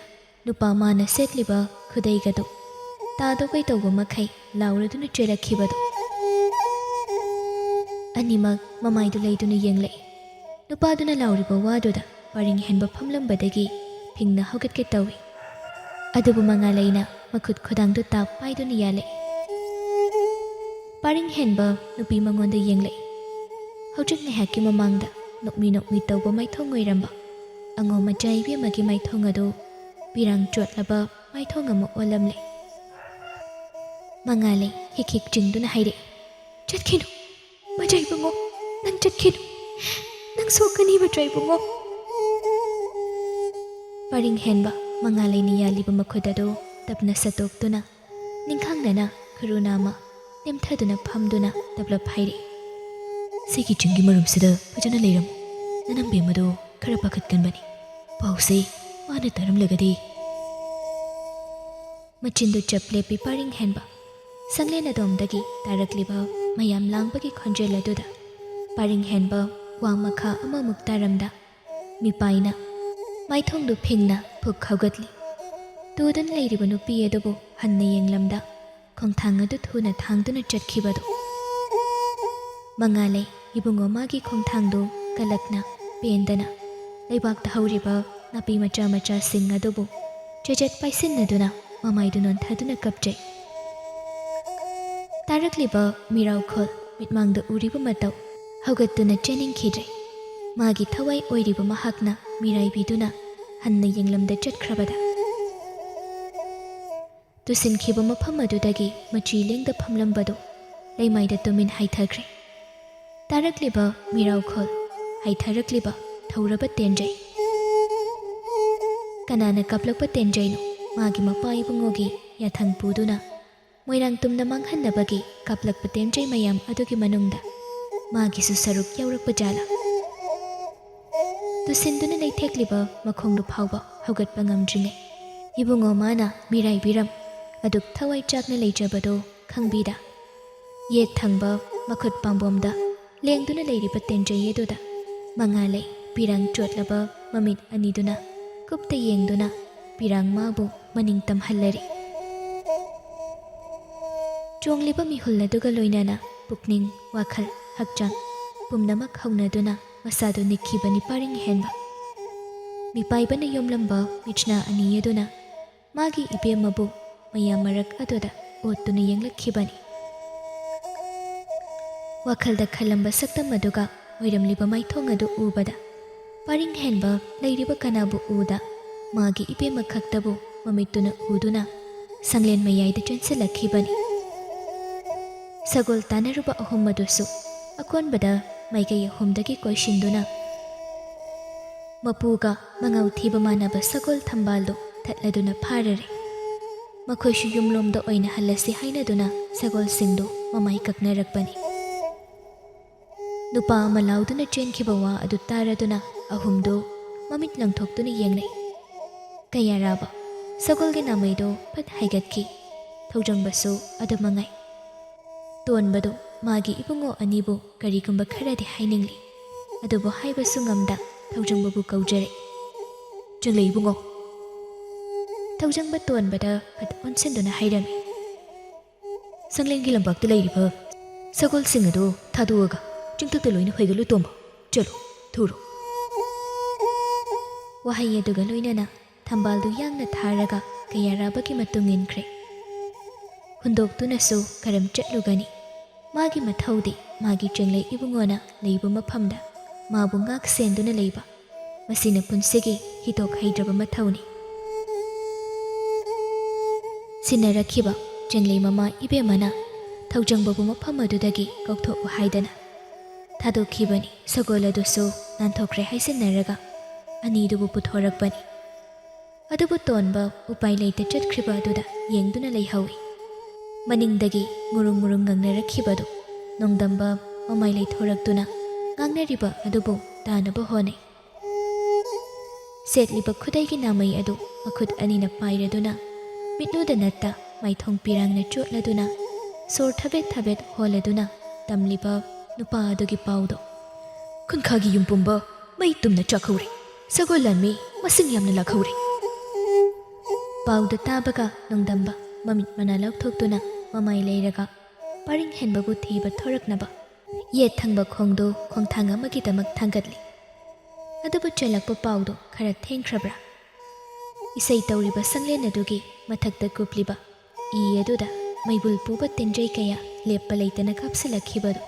ꯅꯨꯄꯥ ꯃꯥꯅ ꯁꯦꯠꯂꯤꯕ ꯈꯨꯗꯩꯒꯗꯨ ꯇꯥꯗꯧꯕꯩ ꯇꯧꯕ ꯃꯈꯩ ꯂꯥꯎꯔꯗꯨꯅ ꯆꯦꯜꯂꯛꯈꯤꯕꯗꯨ꯫ ꯑꯅꯤꯃꯛ ꯃꯃꯥꯏꯗꯨ ꯂꯩꯗꯨꯅ ꯌꯦꯡꯂꯛꯏ꯫ ꯅꯨꯄꯥꯗꯨꯅ ꯂꯥꯎꯔꯤꯕ ꯋꯥꯗꯨꯗ ꯄꯔꯤꯡ ꯍꯦꯟꯕ ꯐꯝꯂꯝꯕꯗꯒꯤ ꯐꯤꯡꯅ ꯍꯧꯒꯠꯀꯦ ꯇꯧꯏ꯫ ꯑꯗꯨꯕꯨ ꯃꯉꯥꯂꯩꯅ ꯃꯈꯨꯠ ꯈꯨꯗꯥꯡꯗꯨ ꯇꯥꯞ ꯄꯥꯏꯗꯨꯅ ꯌꯥꯜꯂꯛꯏ꯫ ꯄꯔꯤꯡ ꯍꯦꯟꯕ ꯅꯨꯄꯤ ꯃꯉꯣꯟꯗ ꯌꯦꯡꯂꯛꯏ꯫ ꯍꯧꯖꯤꯛ ꯉꯥꯏꯍꯥꯛꯀꯤ ꯃꯃꯥꯡꯗ ꯅꯣꯛꯃꯤ ꯅꯣꯛꯃꯤ ꯇꯧꯕ ꯃꯥꯏꯊꯣꯡ ꯑꯣꯏꯔꯝꯕ ꯑꯉꯧ ꯃꯆꯥ ꯏꯕꯦꯝꯃꯒꯤ ꯃꯥꯏꯊꯣꯡ ꯑꯗꯨ ꯄꯤꯔꯥꯡ ꯆꯣꯠꯂꯕ ꯃꯥꯏꯊꯣꯡ ꯑꯃ ꯑꯣꯜꯂꯝꯂꯦ꯫ ꯃꯉꯥꯂꯩ ꯍꯤꯛ ꯍꯤꯛ ꯆꯤꯡꯗꯨꯅ ꯍꯥꯏꯔꯛꯏ, "ꯆꯠꯈꯤꯅꯨ, ꯃꯆꯥ ꯏꯕꯨꯡꯉꯣ, ꯅꯪ ꯆꯠꯈꯤꯅꯨ, ꯅꯪ ꯁꯣꯛꯀꯅꯤ ꯃꯆꯥ ꯏꯕꯨꯡꯉꯣ꯫" ꯄꯔꯤꯡ ꯍꯦꯟꯕ ꯃꯉꯥꯂꯩꯅ ꯌꯥꯜꯂꯤꯕ ꯃꯈꯨꯠ ꯑꯗꯨ ꯇꯞꯅ ꯁꯠꯇꯣꯛꯇꯨꯅ ꯅꯤꯡꯈꯥꯡꯅꯅ ꯈꯨꯔꯨ ꯅꯥꯝꯃ ꯅꯦꯝꯊꯗꯨꯅ ꯐꯝꯗꯨꯅ ꯇꯞꯂꯞ ꯍꯥꯏꯔꯛꯏ, "ꯁꯤꯒꯤ ꯆꯤꯡꯒꯤ ꯃꯔꯨꯝꯁꯤꯗ ꯐꯖꯅ ꯂꯩꯔꯝꯃꯨ꯫ ꯅꯅꯝꯕꯦꯝꯃꯗꯣ ꯈꯔ ꯄꯥꯈꯠꯀꯟꯕꯅꯤ꯫ ꯄꯥꯎꯁꯦ ꯃꯥꯅ ꯇꯥꯔꯝꯂꯒꯗꯤ꯫" ꯃꯆꯤꯟꯗꯨ ꯆꯞ ꯂꯦꯞꯄꯤ ꯄꯔꯤꯡ ꯍꯦꯟꯕ꯫ ꯁꯪꯂꯦꯟ ꯑꯗꯣꯝꯗꯒꯤ ꯇꯥꯔꯛꯂꯤꯕ ꯃꯌꯥꯝ ꯂꯥꯡꯕꯒꯤ ꯈꯣꯟꯖꯦꯜ ꯑꯗꯨꯗ ꯄꯔꯤꯡ ꯍꯦꯟꯕ ꯋꯥ ꯃꯈꯥ ꯑꯃꯃꯨꯛ ꯇꯥꯔꯝꯗ ꯃꯤꯄꯥꯏꯅ ꯃꯥꯏꯊꯣꯡꯗꯨ ꯐꯤꯡꯅ ꯐꯨꯛ ꯍꯧꯒꯠꯂꯤ꯫ ꯇꯨꯗꯨꯅ ꯂꯩꯔꯤꯕ ꯅꯨꯄꯤ ꯑꯗꯨꯕꯨ ꯍꯟꯅ ꯌꯦꯡꯂꯝꯗ ꯈꯣꯡꯊꯥꯡ ꯑꯗꯨ ꯊꯨꯅ ꯊꯥꯡꯗꯨꯅ ꯆꯠꯈꯤꯕꯗꯨ꯫ ꯃꯉꯥꯜꯂꯩ ꯏꯕꯨꯡꯉꯣ ꯃꯥꯒꯤ ꯈꯣꯡꯊꯥꯡꯗꯨ ꯀꯜꯂꯛꯅ ꯄꯦꯟꯗꯅ ꯂꯩꯕꯥꯛꯇ ꯍꯧꯔꯤꯕ ꯅꯥꯄꯤ ꯃꯆꯥ ꯃꯆꯥꯁꯤꯡ ꯑꯗꯨꯕꯨ ꯆꯦꯖꯦꯠ ꯄꯥꯏꯁꯤꯟꯅꯗꯨꯅ ꯃꯃꯥꯏꯗꯨ ꯅꯣꯟꯊꯗꯨꯅ ꯀꯞꯆꯩ꯫ ꯇꯥꯔꯛꯂꯤꯕ ꯃꯤꯔꯥꯎꯈꯣꯜ, ꯃꯤꯠꯃꯥꯡꯗ ꯎꯔꯤꯕ ꯃꯇꯧ, ꯍꯧꯒꯠꯇꯨꯅ ꯆꯦꯟꯅꯤꯡꯈꯤꯗ꯭ꯔꯦ꯫ ꯃꯥꯒꯤ ꯊꯋꯥꯏ ꯑꯣꯏꯔꯤꯕ ꯃꯍꯥꯛꯅ ꯃꯤꯔꯥꯏꯕꯤꯗꯨꯅ ꯍꯟꯅ ꯌꯦꯡꯂꯝꯗ ꯆꯠꯈ꯭ꯔꯕꯗ꯫ ꯇꯨꯁꯤꯟꯈꯤꯕ ꯃꯐꯝ ꯑꯗꯨꯗꯒꯤ ꯃꯆꯤ ꯂꯦꯡꯗ ꯐꯝꯂꯝꯕꯗꯨ ꯂꯩꯃꯥꯏꯗ ꯇꯨꯃꯤꯟ ꯍꯥꯏꯊꯈ꯭ꯔꯦ꯫ ꯇꯥꯔꯛꯂꯤꯕ ꯃꯤꯔꯥꯎꯈꯣꯜ, ꯍꯥꯏꯊꯔꯛꯂꯤꯕ ꯊꯧꯔꯕ ꯇꯦꯟꯖꯩ꯫ ꯀꯅꯥꯅ ꯀꯥꯞꯂꯛꯄ ꯇꯦꯟꯖꯩꯅꯣ? ꯃꯥꯒꯤ ꯃꯄꯥ ꯏꯕꯨꯡꯉꯣꯒꯤ ꯌꯥꯊꯪ ꯄꯨꯗꯨꯅ ꯃꯣꯏꯔꯥꯡ ꯇꯨꯝꯅ ꯃꯥꯡꯍꯟꯅꯕꯒꯤ ꯀꯥꯞꯂꯛꯄ ꯇꯦꯟꯖꯩ ꯃꯌꯥꯝ ꯑꯗꯨꯒꯤ ꯃꯅꯨꯡꯗ ꯃꯥꯒꯤꯁꯨ ꯁꯔꯨꯛ ꯌꯥꯎꯔꯛꯄ ꯖꯥꯠꯂꯥ? ꯇꯨꯁꯤꯟꯗꯨꯅ ꯂꯩꯊꯦꯛꯂꯤꯕ ꯃꯈꯣꯡꯗꯨ ꯐꯥꯎꯕ ꯍꯧꯒꯠꯄ ꯉꯝꯗ꯭ꯔꯤꯉꯩ, ꯏꯕꯨꯡꯉꯣ ꯃꯥꯅ ꯃꯤꯔꯥꯏꯕꯤꯔꯝ ꯑꯗꯨꯛ ꯊꯋꯥꯏ ꯆꯥꯛꯅ ꯂꯩꯖꯕꯗꯨ ꯈꯪꯕꯤꯗ, ꯌꯦꯠ ꯊꯪꯕ ꯃꯈꯨꯠ ꯄꯥꯝꯕꯣꯝꯗ ꯂꯦꯡꯗꯨꯅ ꯂꯩꯔꯤꯕ ꯇꯦꯟꯖꯩ ꯑꯗꯨꯗ ꯃꯉꯥꯜꯂꯩ ꯄꯤꯔꯥꯡ ꯆꯣꯠꯂꯕ ꯃꯃꯤꯠ ꯑꯅꯤꯗꯨꯅ ꯀꯨꯞꯇ ꯌꯦꯡꯗꯨꯅ ꯄꯤꯔꯥꯡ ꯃꯥꯕꯨ ꯃꯅꯤꯡ ꯇꯝꯍꯜꯂꯔꯤ꯫ ꯆꯣꯡꯂꯤꯕ ꯃꯤꯍꯨꯜ ꯑꯗꯨꯒ ꯂꯣꯏꯅꯅ ꯄꯨꯛꯅꯤꯡ, ꯋꯥꯈꯜ, ꯍꯛꯆꯥꯡ ꯄꯨꯝꯅꯃꯛ ꯍꯧꯅꯗꯨꯅ ꯃꯁꯥꯗꯨ ꯅꯤꯛꯈꯤꯕꯅꯤ ꯄꯥꯔꯤꯡ ꯍꯦꯟꯕ꯫ ꯃꯤꯄꯥꯏꯕꯅ ꯌꯣꯝꯂꯝꯕ ꯃꯤꯠꯁꯅꯥ ꯑꯅꯤ ꯑꯗꯨꯅ ꯃꯥꯒꯤ ꯏꯕꯦꯝꯃꯕꯨ ꯃꯌꯥꯝ ꯃꯔꯛ ꯑꯗꯨꯗ ꯑꯣꯠꯇꯨꯅ ꯌꯦꯡꯂꯛꯈꯤꯕꯅꯤ꯫ ꯋꯥꯈꯜꯗ ꯈꯜꯂꯝꯕ ꯁꯛꯇꯝ ꯑꯗꯨꯒ ꯑꯣꯏꯔꯝꯂꯤꯕ ꯃꯥꯏꯊꯣꯡ ꯑꯗꯨ ꯎꯕꯗ, ꯄꯔꯤꯡ ꯍꯦꯟꯕ ꯂꯩꯔꯤꯕ ꯀꯅꯥꯕꯨ ꯎꯗ, ꯃꯥꯒꯤ ꯏꯕꯦꯝꯃ ꯈꯛꯇꯕꯨ ꯃꯃꯤꯠꯇꯨꯅ ꯎꯗꯨꯅ ꯁꯪꯂꯦꯟ ꯃꯌꯥꯏꯗ ꯆꯦꯟꯁꯤꯜꯂꯛꯈꯤꯕꯅꯤ꯫ ꯁꯒꯣꯜ ꯇꯥꯟꯅꯔꯨꯕ ꯑꯍꯨꯝ ꯑꯗꯨꯁꯨ ꯑꯀꯣꯟꯕꯗ ꯃꯥꯏꯀꯩ ꯑꯍꯨꯝꯗꯒꯤ ꯀꯣꯏꯁꯤꯟꯗꯨꯅ ꯃꯄꯨꯒ ꯃꯉꯥꯎ ꯊꯤꯕ ꯃꯥꯟꯅꯕ ꯁꯒꯣꯜ ꯊꯝꯕꯥꯜꯗꯨ ꯊꯠꯂꯗꯨꯅ ꯐꯥꯔꯔꯦ꯫ ꯃꯈꯣꯏꯁꯨ ꯌꯨꯝꯂꯣꯝꯗ ꯑꯣꯏꯅ ꯍꯜꯂꯁꯤ ꯍꯥꯏꯅꯗꯨꯅ ꯁꯒꯣꯜꯁꯤꯡꯗꯨ ꯃꯃꯥꯏ ꯀꯛꯅꯔꯛꯄꯅꯤ꯫ ꯅꯨꯄꯥ ꯑꯃ ꯂꯥꯎꯗꯨꯅ ꯆꯦꯟꯈꯤꯕ ꯋꯥ ꯑꯗꯨ ꯇꯥꯔꯗꯨꯅ ꯑꯍꯨꯝꯗꯨ ꯃꯃꯤꯠ ꯂꯪꯊꯣꯛꯇꯨꯅ ꯌꯦꯡꯂꯛꯏ꯫ ꯀꯌꯥꯔꯥꯕ ꯁꯒꯣꯜꯒꯤ ꯅꯥꯃꯩꯗꯨ ꯐꯠ ꯍꯥꯏꯒꯠꯈꯤ꯫ ꯊꯧꯖꯪꯕꯁꯨ ꯑꯗꯨ ꯃꯉꯥꯏ꯫ ꯇꯣꯟꯕꯗꯨ ꯃꯥꯒꯤ ꯏꯕꯨꯡꯉꯣ ꯑꯅꯤꯕꯨ ꯀꯔꯤꯒꯨꯝꯕ ꯈꯔꯗꯤ ꯍꯥꯏꯅꯤꯡꯂꯤ, ꯑꯗꯨꯕꯨ ꯍꯥꯏꯕꯁꯨ ꯉꯝꯗ ꯊꯧꯖꯪꯕꯕꯨ ꯀꯧꯖꯔꯛꯏ꯫ "ꯆꯪꯂꯛ ꯏꯕꯨꯡꯉꯣ!" ꯊꯧꯖꯪꯕ ꯇꯣꯟꯕꯗ ꯐꯠ ꯑꯣꯟꯁꯤꯟꯗꯨꯅ ꯍꯥꯏꯔꯝꯃꯤ꯫ ꯁꯪꯂꯦꯟꯒꯤ ꯂꯝꯄꯥꯛꯇ ꯂꯩꯔꯤꯕ ꯁꯒꯣꯜꯁꯤꯡ ꯑꯗꯨ ꯊꯥꯗꯣꯛꯑꯒ ꯆꯤꯡꯊꯛꯇ ꯂꯣꯏꯅ ꯍꯣꯏꯒꯠꯂꯨ ꯇꯣꯝꯕ꯫ ꯆꯠꯂꯨ, ꯊꯨꯔꯣ꯫ ꯋꯥꯍꯩ ꯑꯗꯨꯒ ꯂꯣꯏꯅꯅ ꯊꯝꯕꯥꯜꯗꯨ ꯌꯥꯡꯅ ꯊꯥꯔꯒ ꯀꯌꯥꯔꯥꯕꯒꯤ ꯃꯇꯨꯡ ꯏꯟꯈ꯭ꯔꯦ꯫ ꯍꯨꯟꯗꯣꯛꯇꯨꯅꯁꯨ ꯀꯔꯝ ꯆꯠꯂꯨꯒꯅꯤ? ꯃꯥꯒꯤ ꯃꯊꯧꯗꯤ ꯃꯥꯒꯤ ꯆꯦꯡꯂꯩ ꯏꯕꯨꯡꯉꯣꯅ ꯂꯩꯕ ꯃꯐꯝꯗ ꯃꯥꯕꯨ ꯉꯥꯛ ꯁꯦꯟꯗꯨꯅ ꯂꯩꯕ, ꯃꯁꯤꯅ ꯄꯨꯟꯁꯤꯒꯤ ꯍꯤꯊꯣꯛ ꯍꯩꯗ꯭ꯔꯕ ꯃꯊꯧꯅꯤ꯫ ꯁꯤꯟꯅꯔꯛꯈꯤꯕ ꯆꯦꯡꯂꯩ ꯃꯃꯥ ꯏꯕꯦꯝꯃꯅ ꯊꯧꯖꯪꯕꯕꯨ ꯃꯐꯝ ꯑꯗꯨꯗꯒꯤ ꯀꯧꯊꯣꯛꯎ ꯍꯥꯏꯗꯅ ꯊꯥꯗꯣꯛꯈꯤꯕꯅꯤ꯫ ꯁꯒꯣꯜ ꯑꯗꯨꯁꯨ ꯅꯥꯟꯊꯣꯛꯈ꯭ꯔꯦ ꯍꯥꯏꯖꯤꯟꯅꯔꯒ ꯑꯅꯤꯗꯨꯕꯨ ꯄꯨꯊꯣꯔꯛꯄꯅꯤ꯫ ꯑꯗꯨꯕꯨ ꯇꯣꯟꯕ ꯎꯄꯥꯏ ꯂꯩꯇ ꯆꯠꯈ꯭ꯔꯤꯕ ꯑꯗꯨꯗ ꯌꯦꯡꯗꯨꯅ ꯂꯩꯍꯧꯏ꯫ ꯃꯅꯤꯡꯗꯒꯤ ꯉꯨꯔꯨꯡ ꯉꯨꯔꯨꯡ ꯉꯪꯅꯔꯛꯈꯤꯕꯗꯨ ꯅꯣꯡꯗꯝꯕ ꯃꯃꯥꯏ ꯂꯩꯊꯣꯔꯛꯇꯨꯅ ꯉꯥꯡꯅꯔꯤꯕ ꯑꯗꯨꯕꯨ ꯇꯥꯅꯕ ꯍꯣꯠꯅꯩ꯫ ꯁꯦꯠꯂꯤꯕ ꯈꯨꯗꯩꯒꯤ ꯅꯥꯃꯩ ꯑꯗꯨ ꯃꯈꯨꯠ ꯑꯅꯤꯅ ꯄꯥꯏꯔꯗꯨꯅ, ꯃꯤꯠꯂꯨꯗ ꯅꯠꯇ ꯃꯥꯏꯊꯣꯡ ꯄꯤꯔꯥꯡꯅ ꯆꯣꯠꯂꯗꯨꯅ, ꯁꯣꯔ ꯊꯕꯦꯠ ꯊꯕꯦꯠ ꯍꯣꯜꯂꯗꯨꯅ ꯇꯝꯂꯤꯕ ꯅꯨꯄꯥ ꯑꯗꯨꯒꯤ ꯄꯥꯎꯗꯣ, "ꯈꯨꯟꯈꯥꯒꯤ ꯌꯨꯝ ꯄꯨꯝꯕ ꯃꯩ ꯇꯨꯝꯅ ꯆꯥꯛꯍꯧꯔꯦ꯫ ꯁꯒꯣꯜ ꯂꯥꯟꯃꯤ ꯃꯁꯤꯡ ꯌꯥꯝꯅ ꯂꯥꯛꯍꯧꯔꯦ꯫" ꯄꯥꯎꯗꯨ ꯇꯥꯕꯒ ꯅꯣꯡꯗꯝꯕ ꯃꯃꯤꯠ ꯃꯅꯥ ꯂꯧꯊꯣꯛꯇꯨꯅ ꯃꯃꯥꯏ ꯂꯩꯔꯒ ꯄꯔꯤꯡ ꯍꯦꯟꯕꯕꯨ ꯊꯤꯕ ꯊꯣꯔꯛꯅꯕ ꯌꯦꯠ ꯊꯪꯕ ꯈꯣꯡꯗꯨ ꯈꯣꯡꯊꯥꯡ ꯑꯃꯒꯤꯗꯃꯛ ꯊꯥꯡꯒꯠꯂꯤ꯫ ꯑꯗꯨꯕꯨ ꯆꯦꯜꯂꯛꯄ ꯄꯥꯎꯗꯨ ꯈꯔ ꯊꯦꯡꯈ꯭ꯔꯕ꯭ꯔꯥ? ꯏꯁꯩ ꯇꯧꯔꯤꯕ ꯁꯪꯂꯦꯟ ꯑꯗꯨꯒꯤ ꯃꯊꯛꯇ ꯀꯨꯞꯂꯤꯕ ꯏ ꯑꯗꯨꯗ ꯃꯩꯕꯨꯜ ꯄꯨꯕ ꯇꯤꯟꯖꯩ ꯀꯌꯥ ꯂꯦꯞꯄ ꯂꯩꯇꯅ ꯀꯥꯞꯁꯤꯜꯂꯛꯈꯤꯕꯗꯨ꯫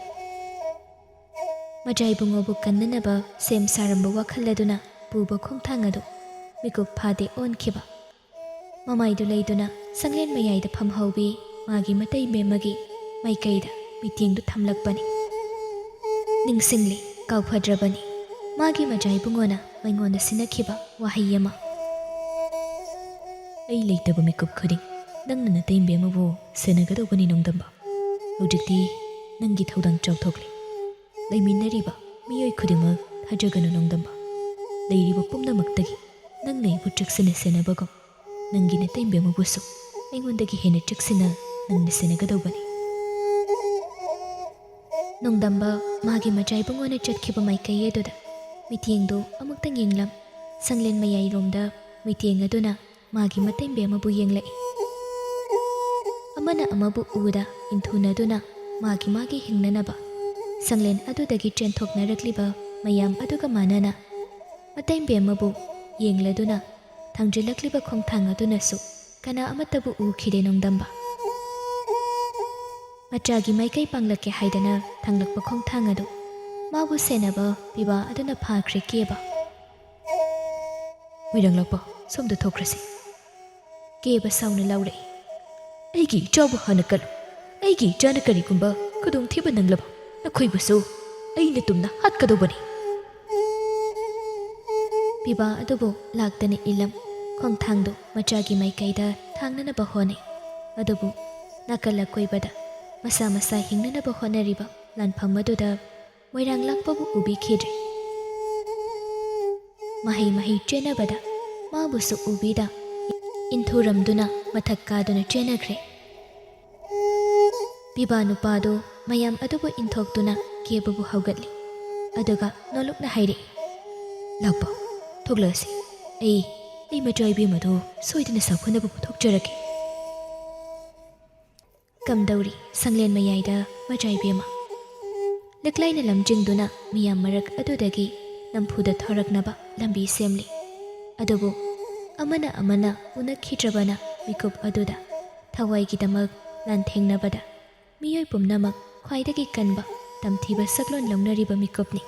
ꯃꯖꯥꯏꯕꯨꯡꯉꯣꯕꯨ ꯀꯟꯅꯅꯕ ꯁꯦꯝ ꯁꯥꯔꯝꯕ ꯋꯥꯈꯜ ꯑꯗꯨꯅ ꯄꯨꯕ ꯈꯣꯡꯊꯥꯡ ꯑꯗꯨ ꯃꯤꯀꯨꯞ ꯐꯥꯗꯦ ꯑꯣꯟꯈꯤꯕ꯫ ꯃꯃꯥꯏꯗꯨ ꯂꯩꯗꯨꯅ ꯁꯪꯂꯦꯟ ꯃꯌꯥꯏꯗ ꯐꯝꯍꯧꯕꯤ ꯃꯥꯒꯤ ꯃꯇꯩ ꯃꯦꯝꯃꯒꯤ ꯃꯥꯏꯀꯩꯗ ꯃꯤꯠꯌꯦꯡꯗꯨ ꯊꯝꯂꯛꯄꯅꯤ꯫ ꯅꯤꯡꯁꯤꯡꯂꯤ, ꯀꯥꯎꯐꯗ꯭ꯔꯕꯅꯤ, ꯃꯥꯒꯤ ꯃꯖꯥꯏꯕꯨꯡꯉꯣꯅ ꯃꯉꯣꯟꯗ ꯁꯤꯟꯅꯈꯤꯕ ꯋꯥꯍꯩ ꯑꯃ꯫ "ꯑꯩ ꯂꯩꯇꯕ ꯃꯤꯀꯨꯞ ꯈꯨꯗꯤꯡ ꯅꯪꯅ ꯅꯇꯩ ꯃꯦꯝꯃꯕꯨ ꯁꯦꯟꯅꯒꯗꯧꯕꯅꯤ ꯅꯣꯡꯗꯝꯕ꯫ ꯍꯧꯖꯤꯛꯇꯤ ꯅꯪꯒꯤ ꯊꯧꯗꯥꯡ ꯆꯥꯎꯊꯣꯛꯂꯦ꯫ ꯂꯩꯃꯤꯟꯅꯔꯤꯕ ꯃꯤꯑꯣꯏ ꯈꯨꯗꯤꯡꯃꯛ ꯊꯥꯖꯒꯅꯨ ꯅꯣꯡꯗꯝꯕ꯫ ꯂꯩꯔꯤꯕ ꯄꯨꯝꯅꯃꯛꯇꯒꯤ ꯅꯪꯅ ꯑꯩꯕꯨ ꯆꯦꯛꯁꯤꯟꯅ ꯁꯦꯟꯅꯕꯒꯨꯝ, ꯅꯪꯒꯤ ꯅꯇꯩ ꯃꯦꯝꯃꯕꯨꯁꯨ ꯑꯩꯉꯣꯟꯗꯒꯤ ꯍꯦꯟꯅ ꯆꯦꯛꯁꯤꯟꯅ ꯅꯪꯅ ꯁꯦꯟꯅꯒꯗꯧꯕꯅꯤ꯫" ꯅꯣꯡꯗꯝꯕ ꯃꯥꯒꯤ ꯃꯖꯥꯏꯕꯨꯡꯉꯣꯅ ꯆꯠꯈꯤꯕ ꯃꯥꯏꯀꯩ ꯑꯗꯨꯗ ꯃꯤꯠꯌꯦꯡꯗꯨ ꯑꯃꯨꯛꯇꯪ ꯌꯦꯡꯂꯝ꯫ ꯁꯪꯂꯦꯟ ꯃꯌꯥꯏꯔꯣꯝꯗ ꯃꯤꯠꯌꯦꯡ ꯑꯗꯨꯅ ꯃꯥꯒꯤ ꯃꯇꯩ ꯃꯦꯝꯃꯕꯨ ꯌꯦꯡꯂꯛꯏ꯫ ꯑꯃꯅ ꯑꯃꯕꯨ ꯎꯗ ꯏꯟꯊꯨꯅꯗꯨꯅ ꯃꯥꯒꯤ ꯃꯥꯒꯤ ꯍꯤꯡꯅꯅꯕ ꯁꯪꯂꯦꯟ ꯑꯗꯨꯗꯒꯤ ꯆꯦꯟꯊꯣꯛꯅꯔꯛꯂꯤꯕ ꯃꯌꯥꯝ ꯑꯗꯨꯒ ꯃꯥꯟꯅꯅ ꯃꯇꯩꯕꯦꯝꯃꯕꯨ ꯌꯦꯡꯂꯗꯨꯅ ꯊꯥꯡꯖꯤꯜꯂꯛꯂꯤꯕ ꯈꯣꯡꯊꯥꯡ ꯑꯗꯨꯅꯁꯨ ꯀꯅꯥ ꯑꯃꯠꯇꯕꯨ ꯎꯈꯤꯗꯦ ꯅꯣꯡꯗꯝꯕ꯫ ꯃꯆꯥꯒꯤ ꯃꯥꯏꯀꯩ ꯄꯥꯡꯂꯛꯀꯦ ꯍꯥꯏꯗꯅ ꯊꯥꯡꯂꯛꯄ ꯈꯣꯡꯊꯥꯡ ꯑꯗꯨ ꯃꯥꯕꯨ ꯁꯦꯟꯅꯕ ꯄꯤꯕꯥ ꯑꯗꯨꯅ ꯐꯥꯈ꯭ꯔꯦ ꯀꯦꯕ꯫ ꯃꯣꯏꯔꯥꯡꯂꯛꯄ, ꯁꯣꯝꯗ ꯊꯣꯛꯈ꯭ꯔꯁꯤ꯫ ꯀꯦꯕ ꯁꯥꯎꯅ ꯂꯥꯎꯔꯛꯏ꯫ "ꯑꯩꯒꯤ ꯏꯆꯥꯕꯨ ꯍꯥꯟꯅ ꯀꯜꯂꯨ꯫ ꯑꯩꯒꯤ ꯏꯆꯥꯅ ꯀꯔꯤꯒꯨꯝꯕ ꯈꯨꯗꯣꯡꯊꯤꯕ ꯅꯪꯂꯕ ꯅꯈꯣꯏꯕꯨꯁꯨ ꯑꯩꯅ ꯇꯨꯝꯅ ꯍꯥꯠꯀꯗꯧꯕꯅꯤ꯫" ꯄꯤꯕꯥ ꯑꯗꯨꯕꯨ ꯂꯥꯛꯇꯅ ꯏꯂꯝ ꯈꯣꯡꯊꯥꯡꯗꯨ ꯃꯆꯥꯒꯤ ꯃꯥꯏꯀꯩꯗ ꯊꯥꯡꯅꯅꯕ ꯍꯣꯠꯅꯩ꯫ ꯑꯗꯨꯕꯨ ꯅꯥꯀꯜ ꯑꯀꯣꯏꯕꯗ ꯃꯁꯥ ꯃꯁꯥ ꯍꯤꯡꯅꯅꯕ ꯍꯣꯠꯅꯔꯤꯕ ꯂꯥꯟꯐꯝ ꯑꯗꯨꯗ ꯃꯣꯏꯔꯥꯡ ꯂꯥꯛꯄꯕꯨ ꯎꯕꯤꯈꯤꯗ꯭ꯔꯦ꯫ ꯃꯍꯩ ꯃꯍꯩ ꯆꯦꯟꯅꯕꯗ ꯃꯥꯕꯨꯁꯨ ꯎꯕꯤꯗ ꯏꯟꯊꯨꯔꯝꯗꯨꯅ ꯃꯊꯛ ꯀꯥꯗꯨꯅ ꯆꯦꯟꯅꯈ꯭ꯔꯦ꯫ ꯄꯤꯕꯥ ꯅꯨꯄꯥꯗꯨ ꯃꯌꯥꯝ ꯑꯗꯨꯕꯨ ꯏꯟꯊꯣꯛꯇꯨꯅ ꯀꯦꯕꯕꯨ ꯍꯧꯒꯠꯂꯤ꯫ ꯑꯗꯨꯒ ꯅꯣꯂꯨꯛꯅ ꯍꯥꯏꯔꯛꯏ, "ꯂꯥꯛꯄ, ꯊꯣꯛꯂꯛꯑꯁꯤ꯫ ꯑꯩ, ꯑꯩ ꯃꯆꯥ ꯏꯕꯦꯝꯃꯗꯨ ꯁꯣꯏꯗꯅ ꯁꯥꯐꯨꯅꯕ ꯄꯨꯊꯣꯛꯆꯔꯛꯀꯦ꯫" ꯀꯝꯗꯧꯔꯤ ꯁꯪꯂꯦꯟ ꯃꯌꯥꯏꯗ ꯃꯆꯥ ꯏꯕꯦꯝꯃ? ꯂꯤꯛꯂꯥꯏꯅ ꯂꯝꯖꯤꯡꯗꯨꯅ ꯃꯤꯌꯥꯝ ꯃꯔꯛ ꯑꯗꯨꯗꯒꯤ ꯅꯝꯐꯨꯗ ꯊꯣꯔꯛꯅꯕ ꯂꯝꯕꯤ ꯁꯦꯝꯂꯤ꯫ ꯑꯗꯨꯕꯨ ꯑꯃꯅ ꯑꯃꯅ ꯎꯅꯈꯤꯗ꯭ꯔꯕꯅ ꯃꯤꯀꯨꯞ ꯑꯗꯨꯗ ꯊꯋꯥꯏꯒꯤꯗꯃꯛ ꯂꯥꯟꯊꯦꯡꯅꯕꯗ ꯃꯤꯑꯣꯏ ꯄꯨꯝꯅꯃꯛ ꯈ꯭ꯋꯥꯏꯗꯒꯤ ꯀꯟꯕ ꯇꯝꯊꯤꯕ ꯁꯛꯂꯣꯟ ꯂꯧꯅꯔꯤꯕ ꯃꯤꯀꯨꯞꯅꯤ꯫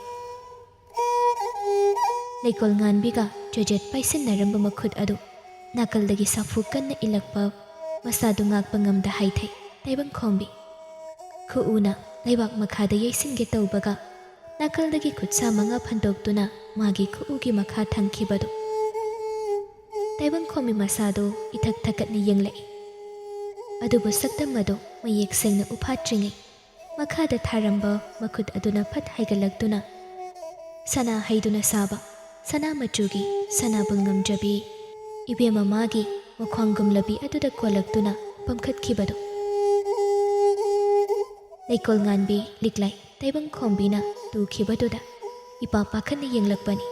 ꯂꯩꯀꯣꯜ ꯉꯥꯟꯕꯤꯒ ꯆꯣꯏꯖꯦꯠ ꯄꯥꯏꯁꯤꯟꯅꯔꯝꯕ ꯃꯈꯨꯠ ꯑꯗꯨ ꯅꯥꯀꯜꯗꯒꯤ ꯁꯥꯐꯨ ꯀꯟꯅ ꯏꯜꯂꯛꯄ ꯃꯁꯥꯗꯨ ꯉꯥꯛꯄ ꯉꯝꯗ ꯍꯥꯏꯊꯩ ꯇꯥꯏꯕꯪꯈꯣꯝꯕꯤ꯫ ꯈꯨꯎꯅ ꯂꯩꯕꯥꯛ ꯃꯈꯥꯗ ꯌꯩꯁꯤꯟꯒꯦ ꯇꯧꯕꯒ ꯅꯥꯀꯜꯗꯒꯤ ꯈꯨꯠꯁꯥ ꯃꯉꯥ ꯐꯟꯗꯣꯛꯇꯨꯅ ꯃꯥꯒꯤ ꯈꯨꯎꯒꯤ ꯃꯈꯥ ꯊꯝꯈꯤꯕꯗꯨ ꯇꯥꯏꯕꯪꯈꯣꯝꯕꯤ ꯃꯁꯥꯗꯨ ꯏꯊꯛ ꯊꯛꯀꯠꯅ ꯌꯦꯡꯂꯛꯏ꯫ ꯑꯗꯨꯕꯨ ꯁꯛꯇꯝ ꯑꯗꯨ ꯃꯌꯦꯛ ꯁꯦꯡꯅ ꯎꯐꯥꯠꯇ꯭ꯔꯤꯉꯩ ꯃꯈꯥꯗ ꯊꯥꯔꯝꯕ ꯃꯈꯨꯠ ꯑꯗꯨꯅ ꯐꯠ ꯍꯥꯏꯒꯠꯂꯛꯇꯨꯅ ꯁꯅꯥ ꯍꯩꯗꯨꯅ ꯁꯥꯕ ꯁꯅꯥ ꯃꯆꯨꯒꯤ ꯁꯅꯥꯕꯨꯜ ꯉꯝꯖꯕꯤ ꯏꯕꯦꯝꯃ ꯃꯥꯒꯤ ꯃꯈ꯭ꯋꯥꯡꯒꯨꯝꯂꯕꯤ ꯑꯗꯨꯗ ꯀꯣꯜꯂꯛꯇꯨꯅ ꯄꯝꯈꯠꯈꯤꯕꯗꯨ ꯂꯩꯀꯣꯜ ꯉꯥꯟꯕꯤ ꯂꯤꯛꯂꯥꯏ ꯇꯥꯏꯕꯪꯈꯣꯝꯕꯤꯅ ꯇꯨꯈꯤꯕꯗꯨꯗ ꯏꯄꯥ ꯄꯥꯈꯠꯅ ꯌꯦꯡꯂꯛꯄꯅꯤ꯫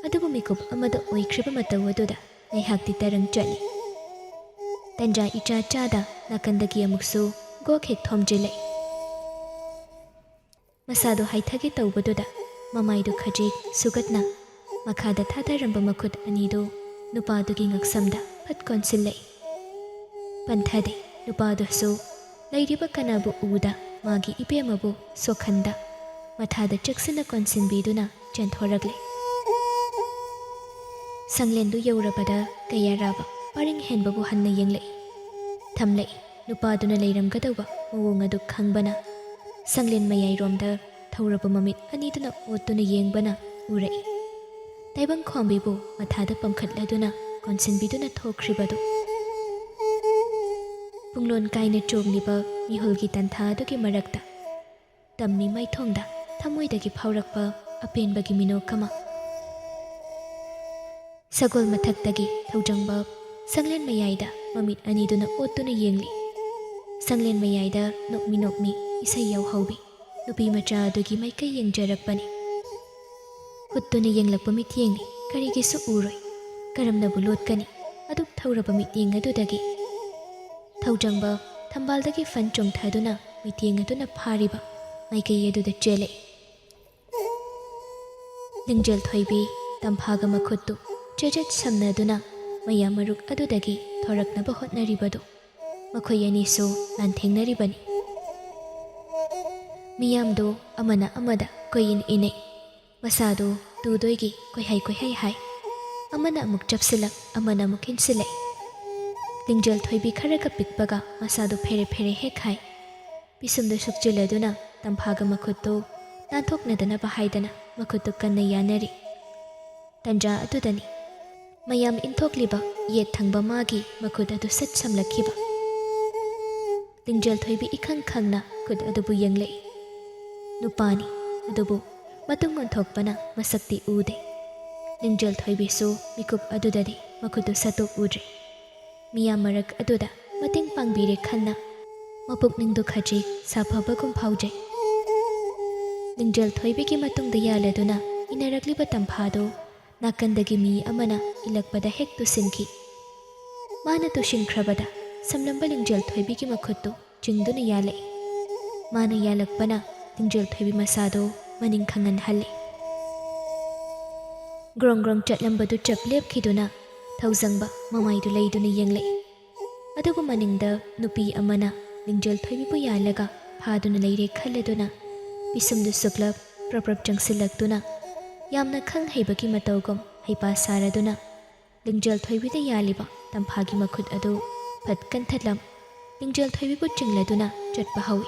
ꯑꯗꯨꯕꯨ ꯃꯤꯀꯨꯞ ꯑꯃꯗ ꯑꯣꯏꯈ꯭ꯔꯤꯕ ꯃꯇꯧ ꯑꯗꯨꯗ ꯉꯥꯏꯍꯥꯛꯇꯤ ꯇꯔꯪ ꯆꯠꯂꯤ꯫ ꯇꯟꯖꯥ ꯏꯆꯥ ꯆꯥꯗ ꯅꯥꯀꯟꯗꯒꯤ ꯑꯃꯨꯛꯁꯨ ꯒꯣꯛ ꯍꯦꯛ ꯊꯣꯝꯖꯤꯜꯂꯛꯏ꯫ ꯃꯁꯥꯗꯣ ꯍꯥꯏꯊꯒꯦ ꯇꯧꯕꯗꯨꯗ ꯃꯃꯥꯏꯗꯨ ꯈꯖꯤꯛ ꯁꯨꯒꯠꯅ ꯃꯈꯥꯗ ꯊꯥꯗꯔꯝꯕ ꯃꯈꯨꯠ ꯑꯅꯤꯗꯨ ꯅꯨꯄꯥꯗꯨꯒꯤ ꯉꯛꯁꯝꯗ ꯐꯠ ꯀꯣꯟꯁꯤꯜꯂꯛꯏ꯫ ꯄꯟꯊꯗꯦ꯫ ꯅꯨꯄꯥꯗꯨꯁꯨ ꯂꯩꯔꯤꯕ ꯀꯅꯥꯕꯨ ꯎꯗ ꯃꯥꯒꯤ ꯏꯕꯦꯝꯃꯕꯨ ꯁꯣꯛꯍꯟꯗ ꯃꯊꯥꯗ ꯆꯦꯛꯁꯤꯟꯅ ꯀꯣꯟꯁꯤꯟꯕꯤꯗꯨꯅ ꯆꯦꯟꯊꯣꯔꯛꯂꯦ꯫ ꯁꯪꯂꯦꯟꯗꯨ ꯌꯧꯔꯕꯗ ꯀꯌꯥꯔꯥꯕ ꯄꯔꯤꯡ ꯍꯦꯟꯕꯕꯨ ꯍꯟꯅ ꯌꯦꯡꯂꯛꯏ꯫ ꯊꯝꯂꯛꯏ꯫ ꯅꯨꯄꯥꯗꯨꯅ ꯂꯩꯔꯝꯒꯗꯧꯕ ꯃꯑꯣꯡ ꯑꯗꯨ ꯈꯪꯕꯅ ꯁꯪꯂꯦꯟ ꯃꯌꯥꯏꯔꯣꯝꯗ ꯊꯧꯔꯕ ꯃꯃꯤꯠ ꯑꯅꯤꯗꯨꯅ ꯑꯣꯠꯇꯨꯅ ꯌꯦꯡꯕꯅ ꯎꯔꯛꯏ꯫ ꯇꯥꯏꯕꯪ ꯈ꯭ꯋꯥꯝꯕꯤꯕꯨ ꯃꯊꯥꯗ ꯄꯝꯈꯠꯂꯗꯨꯅ ꯀꯣꯟꯁꯤꯟꯕꯤꯗꯨꯅ ꯊꯣꯛꯈ꯭ꯔꯤꯕꯗꯨ꯫ ꯄꯨꯡꯂꯣꯟ ꯀꯥꯏꯅ ꯆꯣꯡꯂꯤꯕ ꯃꯤꯍꯨꯜꯒꯤ ꯇꯟꯊꯥ ꯑꯗꯨꯒꯤ ꯃꯔꯛꯇ ꯇꯝꯃꯤ ꯃꯥꯏꯊꯣꯡꯗ ꯊꯃꯣꯏꯗꯒꯤ ꯐꯥꯎꯔꯛꯄ ꯑꯄꯦꯟꯕꯒꯤ ꯃꯤꯅꯣꯛ ꯑꯃ꯫ ꯁꯒꯣꯜ ꯃꯊꯛꯇꯒꯤ ꯊꯧꯖꯪꯕ ꯁꯪꯂꯦꯟ ꯃꯌꯥꯏꯗ ꯃꯃꯤꯠ ꯑꯅꯤꯗꯨꯅ ꯑꯣꯠꯇꯨꯅ ꯌꯦꯡꯂꯤ꯫ ꯁꯪꯂꯦꯟ ꯃꯌꯥꯏꯗ ꯅꯣꯛꯃꯤ ꯅꯣꯛꯃꯤ ꯏꯁꯩ ꯌꯥꯎꯍꯧꯕꯤ ꯅꯨꯄꯤ ꯃꯆꯥ ꯑꯗꯨꯒꯤ ꯃꯥꯏꯀꯩ ꯌꯦꯡꯖꯔꯛꯄꯅꯤ꯫ ꯍꯨꯠꯇꯨꯅ ꯌꯦꯡꯂꯛꯄ ꯃꯤꯠꯌꯦꯡꯅꯤ, ꯀꯔꯤꯒꯤꯁꯨ ꯎꯔꯣꯏ꯫ ꯀꯔꯝꯅꯕꯨ ꯂꯣꯠꯀꯅꯤ? ꯑꯗꯨꯛ ꯊꯧꯔꯕ ꯃꯤꯠꯌꯦꯡ ꯑꯗꯨꯗꯒꯤ꯫ ꯊꯧꯖꯪꯕ ꯊꯝꯕꯥꯜꯗꯒꯤ ꯐꯟ ꯆꯣꯡꯊꯗꯨꯅ ꯃꯤꯠꯌꯦꯡ ꯑꯗꯨꯅ ꯐꯥꯔꯤꯕ ꯃꯥꯏꯀꯩ ꯑꯗꯨꯗ ꯆꯦꯜꯂꯛꯏ꯫ ꯂꯤꯡꯖꯦꯜ ꯊꯣꯏꯕꯤ ꯇꯝꯐꯥꯒ ꯃꯈꯨꯠꯇꯨ ꯆꯦꯖꯦꯠ ꯁꯝꯅꯗꯨꯅ ꯃꯌꯥꯝ ꯃꯔꯨꯛ ꯑꯗꯨꯗꯒꯤ ꯊꯣꯔꯛꯅꯕ ꯍꯣꯠꯅꯔꯤꯕꯗꯨ ꯃꯈꯣꯏ ꯑꯅꯤꯁꯨ ꯂꯥꯟꯊꯦꯡꯅꯔꯤꯕꯅꯤ꯫ ꯃꯤꯌꯥꯝꯗꯨ ꯑꯃꯅ ꯑꯃꯗ ꯀꯣꯏꯏꯟ ꯏꯟꯅꯩ꯫ ꯃꯁꯥꯗꯨ ꯇꯨꯗꯣꯏꯒꯤ ꯀꯣꯏꯍꯥꯏ ꯀꯣꯏꯍꯥꯏ ꯍꯥꯏ꯫ ꯑꯃꯅ ꯑꯃꯨꯛ ꯆꯞꯁꯤꯜꯂꯛ, ꯑꯃꯅ ꯑꯃꯨꯛ ꯏꯟꯁꯤꯜꯂꯛꯏ꯫ ꯂꯤꯡꯖꯦꯜ ꯊꯣꯏꯕꯤ ꯈꯔꯒ ꯄꯤꯛꯄꯒ ꯃꯁꯥꯗꯨ ꯐꯦꯔꯦ ꯐꯦꯔꯦ ꯍꯦꯛ ꯍꯥꯏ꯫ ꯄꯤꯁꯨꯝꯗꯨ ꯁꯨꯛꯆꯤꯜꯂꯗꯨꯅ ꯇꯝꯐꯥꯒ ꯃꯈꯨꯠꯇꯨ ꯅꯥꯟꯊꯣꯛꯅꯗꯅꯕ ꯍꯥꯏꯗꯅ ꯃꯈꯨꯠꯇꯨ ꯀꯟꯅ ꯌꯥꯅꯔꯤ꯫ ꯇꯟꯖꯥ ꯑꯗꯨꯗꯅꯤ ꯃꯌꯥꯝ ꯏꯟꯊꯣꯛꯂꯤꯕ ꯌꯦꯠ ꯊꯪꯕ ꯃꯥꯒꯤ ꯃꯈꯨꯠ ꯑꯗꯨ ꯁꯠ ꯁꯝꯂꯛꯈꯤꯕ꯫ ꯂꯤꯡꯖꯦꯜ ꯊꯣꯏꯕꯤ ꯏꯈꯪ ꯈꯪꯅ ꯈꯨꯠ ꯑꯗꯨꯕꯨ ꯌꯦꯡꯂꯛꯏ꯫ ꯅꯨꯄꯥꯅꯤ, ꯑꯗꯨꯕꯨ ꯃꯇꯨꯡ ꯑꯣꯟꯊꯣꯛꯄꯅ ꯃꯁꯛꯇꯤ ꯎꯗꯦ꯫ ꯂꯤꯡꯖꯦꯜ ꯊꯣꯏꯕꯤꯁꯨ ꯃꯤꯀꯨꯞ ꯑꯗꯨꯗꯗꯤ ꯃꯈꯨꯠꯇꯨ ꯁꯠꯇꯣꯛ ꯎꯗ꯭ꯔꯦ꯫ ꯃꯤꯌꯥꯝ ꯃꯔꯛ ꯑꯗꯨꯗ ꯃꯇꯦꯡ ꯄꯥꯡꯕꯤꯔꯦ ꯈꯟꯅ ꯃꯄꯨꯛꯅꯤꯡꯗꯨ ꯈꯖꯤꯛ ꯁꯥꯐꯕꯒꯨꯝ ꯐꯥꯎꯖꯩ꯫ ꯂꯤꯡꯖꯦꯜ ꯊꯣꯏꯕꯤꯒꯤ ꯃꯇꯨꯡꯗ ꯌꯥꯜꯂꯗꯨꯅ ꯏꯟꯅꯔꯛꯂꯤꯕ ꯇꯝꯐꯥꯗꯨ ꯅꯥꯀꯟꯗꯒꯤ ꯃꯤ ꯑꯃꯅ ꯏꯜꯂꯛꯄꯗ ꯍꯦꯛ ꯇꯨꯁꯤꯟꯈꯤ꯫ ꯃꯥꯅ ꯇꯨꯁꯤꯟꯈ꯭ꯔꯕꯗ ꯁꯝꯂꯝꯕ ꯂꯤꯡꯖꯦꯜ ꯊꯣꯏꯕꯤꯒꯤ ꯃꯈꯨꯠꯇꯨ ꯆꯤꯡꯗꯨꯅ ꯌꯥꯜꯂꯛꯏ꯫ ꯃꯥꯅ ꯌꯥꯜꯂꯛꯄꯅ ꯂꯤꯡꯖꯦꯜ ꯊꯣꯏꯕꯤ ꯃꯁꯥꯗꯨ ꯃꯅꯤꯡ ꯈꯪꯍꯟꯍꯜꯂꯤ꯫ ꯒ꯭ꯔꯣꯡ ꯒ꯭ꯔꯣꯡ ꯆꯠꯂꯝꯕꯗꯨ ꯆꯞ ꯂꯦꯞꯈꯤꯗꯨꯅ ꯊꯧꯖꯪꯕ ꯃꯃꯥꯏꯗꯨ ꯂꯩꯗꯨꯅ ꯌꯦꯡꯂꯛꯏ꯫ ꯑꯗꯨꯕꯨ ꯃꯅꯤꯡꯗ ꯅꯨꯄꯤ ꯑꯃꯅ ꯂꯤꯡꯖꯦꯜ ꯊꯣꯏꯕꯤꯕꯨ ꯌꯥꯜꯂꯒ ꯐꯥꯗꯨꯅ ꯂꯩꯔꯦ ꯈꯜꯂꯗꯨꯅ ꯄꯤꯁꯨꯝꯗꯨ ꯁꯨꯛꯂꯞ ꯄ꯭ꯔꯞ ꯄ꯭ꯔꯞ ꯆꯪꯁꯤꯜꯂꯛꯇꯨꯅ ꯌꯥꯝꯅ ꯈꯪ ꯍꯩꯕꯒꯤ ꯃꯇꯧꯒꯨꯝ ꯍꯩꯄꯥ ꯁꯥꯔꯗꯨꯅ ꯂꯤꯡꯖꯦꯜ ꯊꯣꯏꯕꯤꯗ ꯌꯥꯜꯂꯤꯕ ꯇꯝꯐꯥꯒꯤ ꯃꯈꯨꯠ ꯑꯗꯨ ꯐꯠ ꯀꯟꯊꯠꯂꯝ ꯂꯤꯡꯖꯦꯜ ꯊꯣꯏꯕꯤꯕꯨ ꯆꯤꯡꯂꯗꯨꯅ ꯆꯠꯄ ꯍꯧꯏ꯫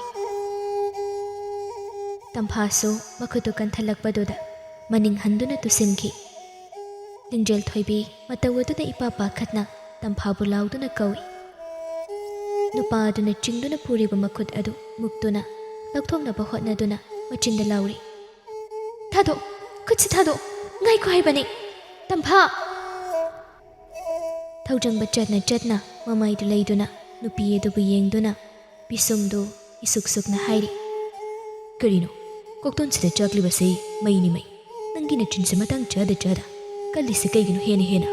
ꯇꯝꯐꯥꯁꯨ ꯃꯈꯨꯠꯇꯨ ꯀꯟꯊꯠꯂꯛꯄꯗꯨꯗ ꯃꯅꯤꯡ ꯍꯟꯗꯨꯅ ꯇꯨꯁꯤꯟꯈꯤ꯫ ꯂꯤꯡꯖꯦꯜ ꯊꯣꯏꯕꯤ ꯃꯇꯧ ꯑꯗꯨꯗ ꯏꯄꯥ ꯄꯥꯈꯠꯅ ꯇꯝꯐꯥꯕꯨ ꯂꯥꯎꯗꯨꯅ ꯀꯧꯏ꯫ ꯅꯨꯄꯥ ꯑꯗꯨꯅ ꯆꯤꯡꯗꯨꯅ ꯄꯨꯔꯤꯕ ꯃꯈꯨꯠ ꯑꯗꯨ ꯃꯨꯛꯇꯨꯅ ꯂꯧꯊꯣꯛꯅꯕ ꯍꯣꯠꯅꯗꯨꯅ ꯃꯆꯤꯟꯗ ꯂꯥꯎꯔꯤ, "ꯊꯥꯗꯣꯛ, ꯈꯨꯠꯁꯤ ꯊꯥꯗꯣꯛ, ꯉꯥꯏꯈꯣ ꯍꯥꯏꯕꯅꯤ, ꯇꯝꯐꯥ!" ꯊꯧꯖꯪꯕ ꯆꯠꯅ ꯆꯠꯅ ꯃꯃꯥꯏꯗꯨ ꯂꯩꯗꯨꯅ ꯅꯨꯄꯤ ꯑꯗꯨꯕꯨ ꯌꯦꯡꯗꯨꯅ ꯄꯤꯁꯨꯝꯗꯨ ꯏꯁꯨꯛ ꯁꯨꯛꯅ ꯍꯥꯏꯔꯤ, "ꯀꯔꯤꯅꯣ ꯀꯣꯛꯇꯣꯟꯁꯤꯗ ꯆꯥꯛꯂꯤꯕꯁꯤ? ꯃꯩꯅꯤ ꯃꯩ꯫ ꯅꯪꯒꯤ ꯅꯆꯤꯟꯁꯦ ꯃꯇꯥꯡ ꯆꯥꯗ ꯆꯥꯗ ꯀꯜꯂꯤꯁꯤ ꯀꯩꯒꯤꯅꯣ ꯍꯦꯟꯅ ꯍꯦꯟꯅ?"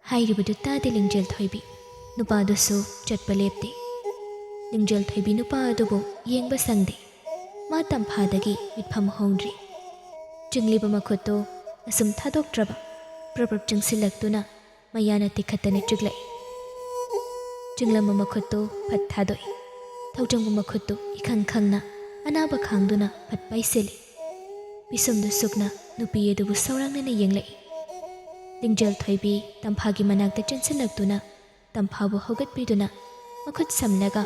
ꯍꯥꯏꯔꯤꯕꯗꯨ ꯇꯥꯗꯦ ꯂꯤꯡꯖꯦꯜ ꯊꯣꯏꯕꯤ꯫ ꯅꯨꯄꯥꯗꯨꯁꯨ ꯆꯠꯄ ꯂꯦꯞꯇꯦ꯫ ꯂꯤꯡꯖꯦꯜ ꯊꯣꯏꯕꯤ ꯅꯨꯄꯥ ꯑꯗꯨꯕꯨ ꯌꯦꯡꯕ ꯁꯪꯗꯦ꯫ ꯃꯥ ꯇꯝꯐꯥꯗꯒꯤ ꯃꯤꯠꯐꯝ ꯍꯣꯡꯗ꯭ꯔꯤ꯫ ꯆꯤꯡꯂꯤꯕ ꯃꯈꯨꯠꯇꯨ ꯑꯁꯨꯝ ꯊꯥꯗꯣꯛꯇ꯭ꯔꯕ ꯄ꯭ꯔꯞ ꯄ꯭ꯔꯞ ꯆꯤꯡꯁꯤꯜꯂꯛꯇꯨꯅ ꯃꯌꯥꯅ ꯇꯤꯈꯠꯇꯅ ꯆꯤꯛꯂꯛꯏ꯫ ꯆꯤꯡꯂꯝꯕ ꯃꯈꯨꯠꯇꯨ ꯐꯠ ꯊꯥꯗꯣꯛꯏ꯫ ꯊꯧꯖꯪꯕ ꯃꯈꯨꯠꯇꯨ ꯏꯈꯪ ꯈꯪꯅ ꯑꯅꯥꯕ ꯈꯥꯡꯗꯨꯅ ꯐꯠ ꯄꯥꯏꯁꯤꯜꯂꯤ꯫ ꯄꯤꯁꯨꯝꯗꯨ ꯁꯨꯛꯅ ꯅꯨꯄꯤ ꯑꯗꯨꯕꯨ ꯁꯧꯔꯥꯡꯅꯅ ꯌꯦꯡꯂꯛꯏ꯫ ꯂꯤꯡꯖꯦꯜ ꯊꯣꯏꯕꯤ ꯇꯝꯐꯥꯒꯤ ꯃꯅꯥꯛꯇ ꯆꯦꯟꯁꯤꯜꯂꯛꯇꯨꯅ ꯇꯝꯐꯥꯕꯨ ꯍꯧꯒꯠꯄꯤꯗꯨꯅ ꯃꯈꯨꯠ ꯁꯝꯂꯒ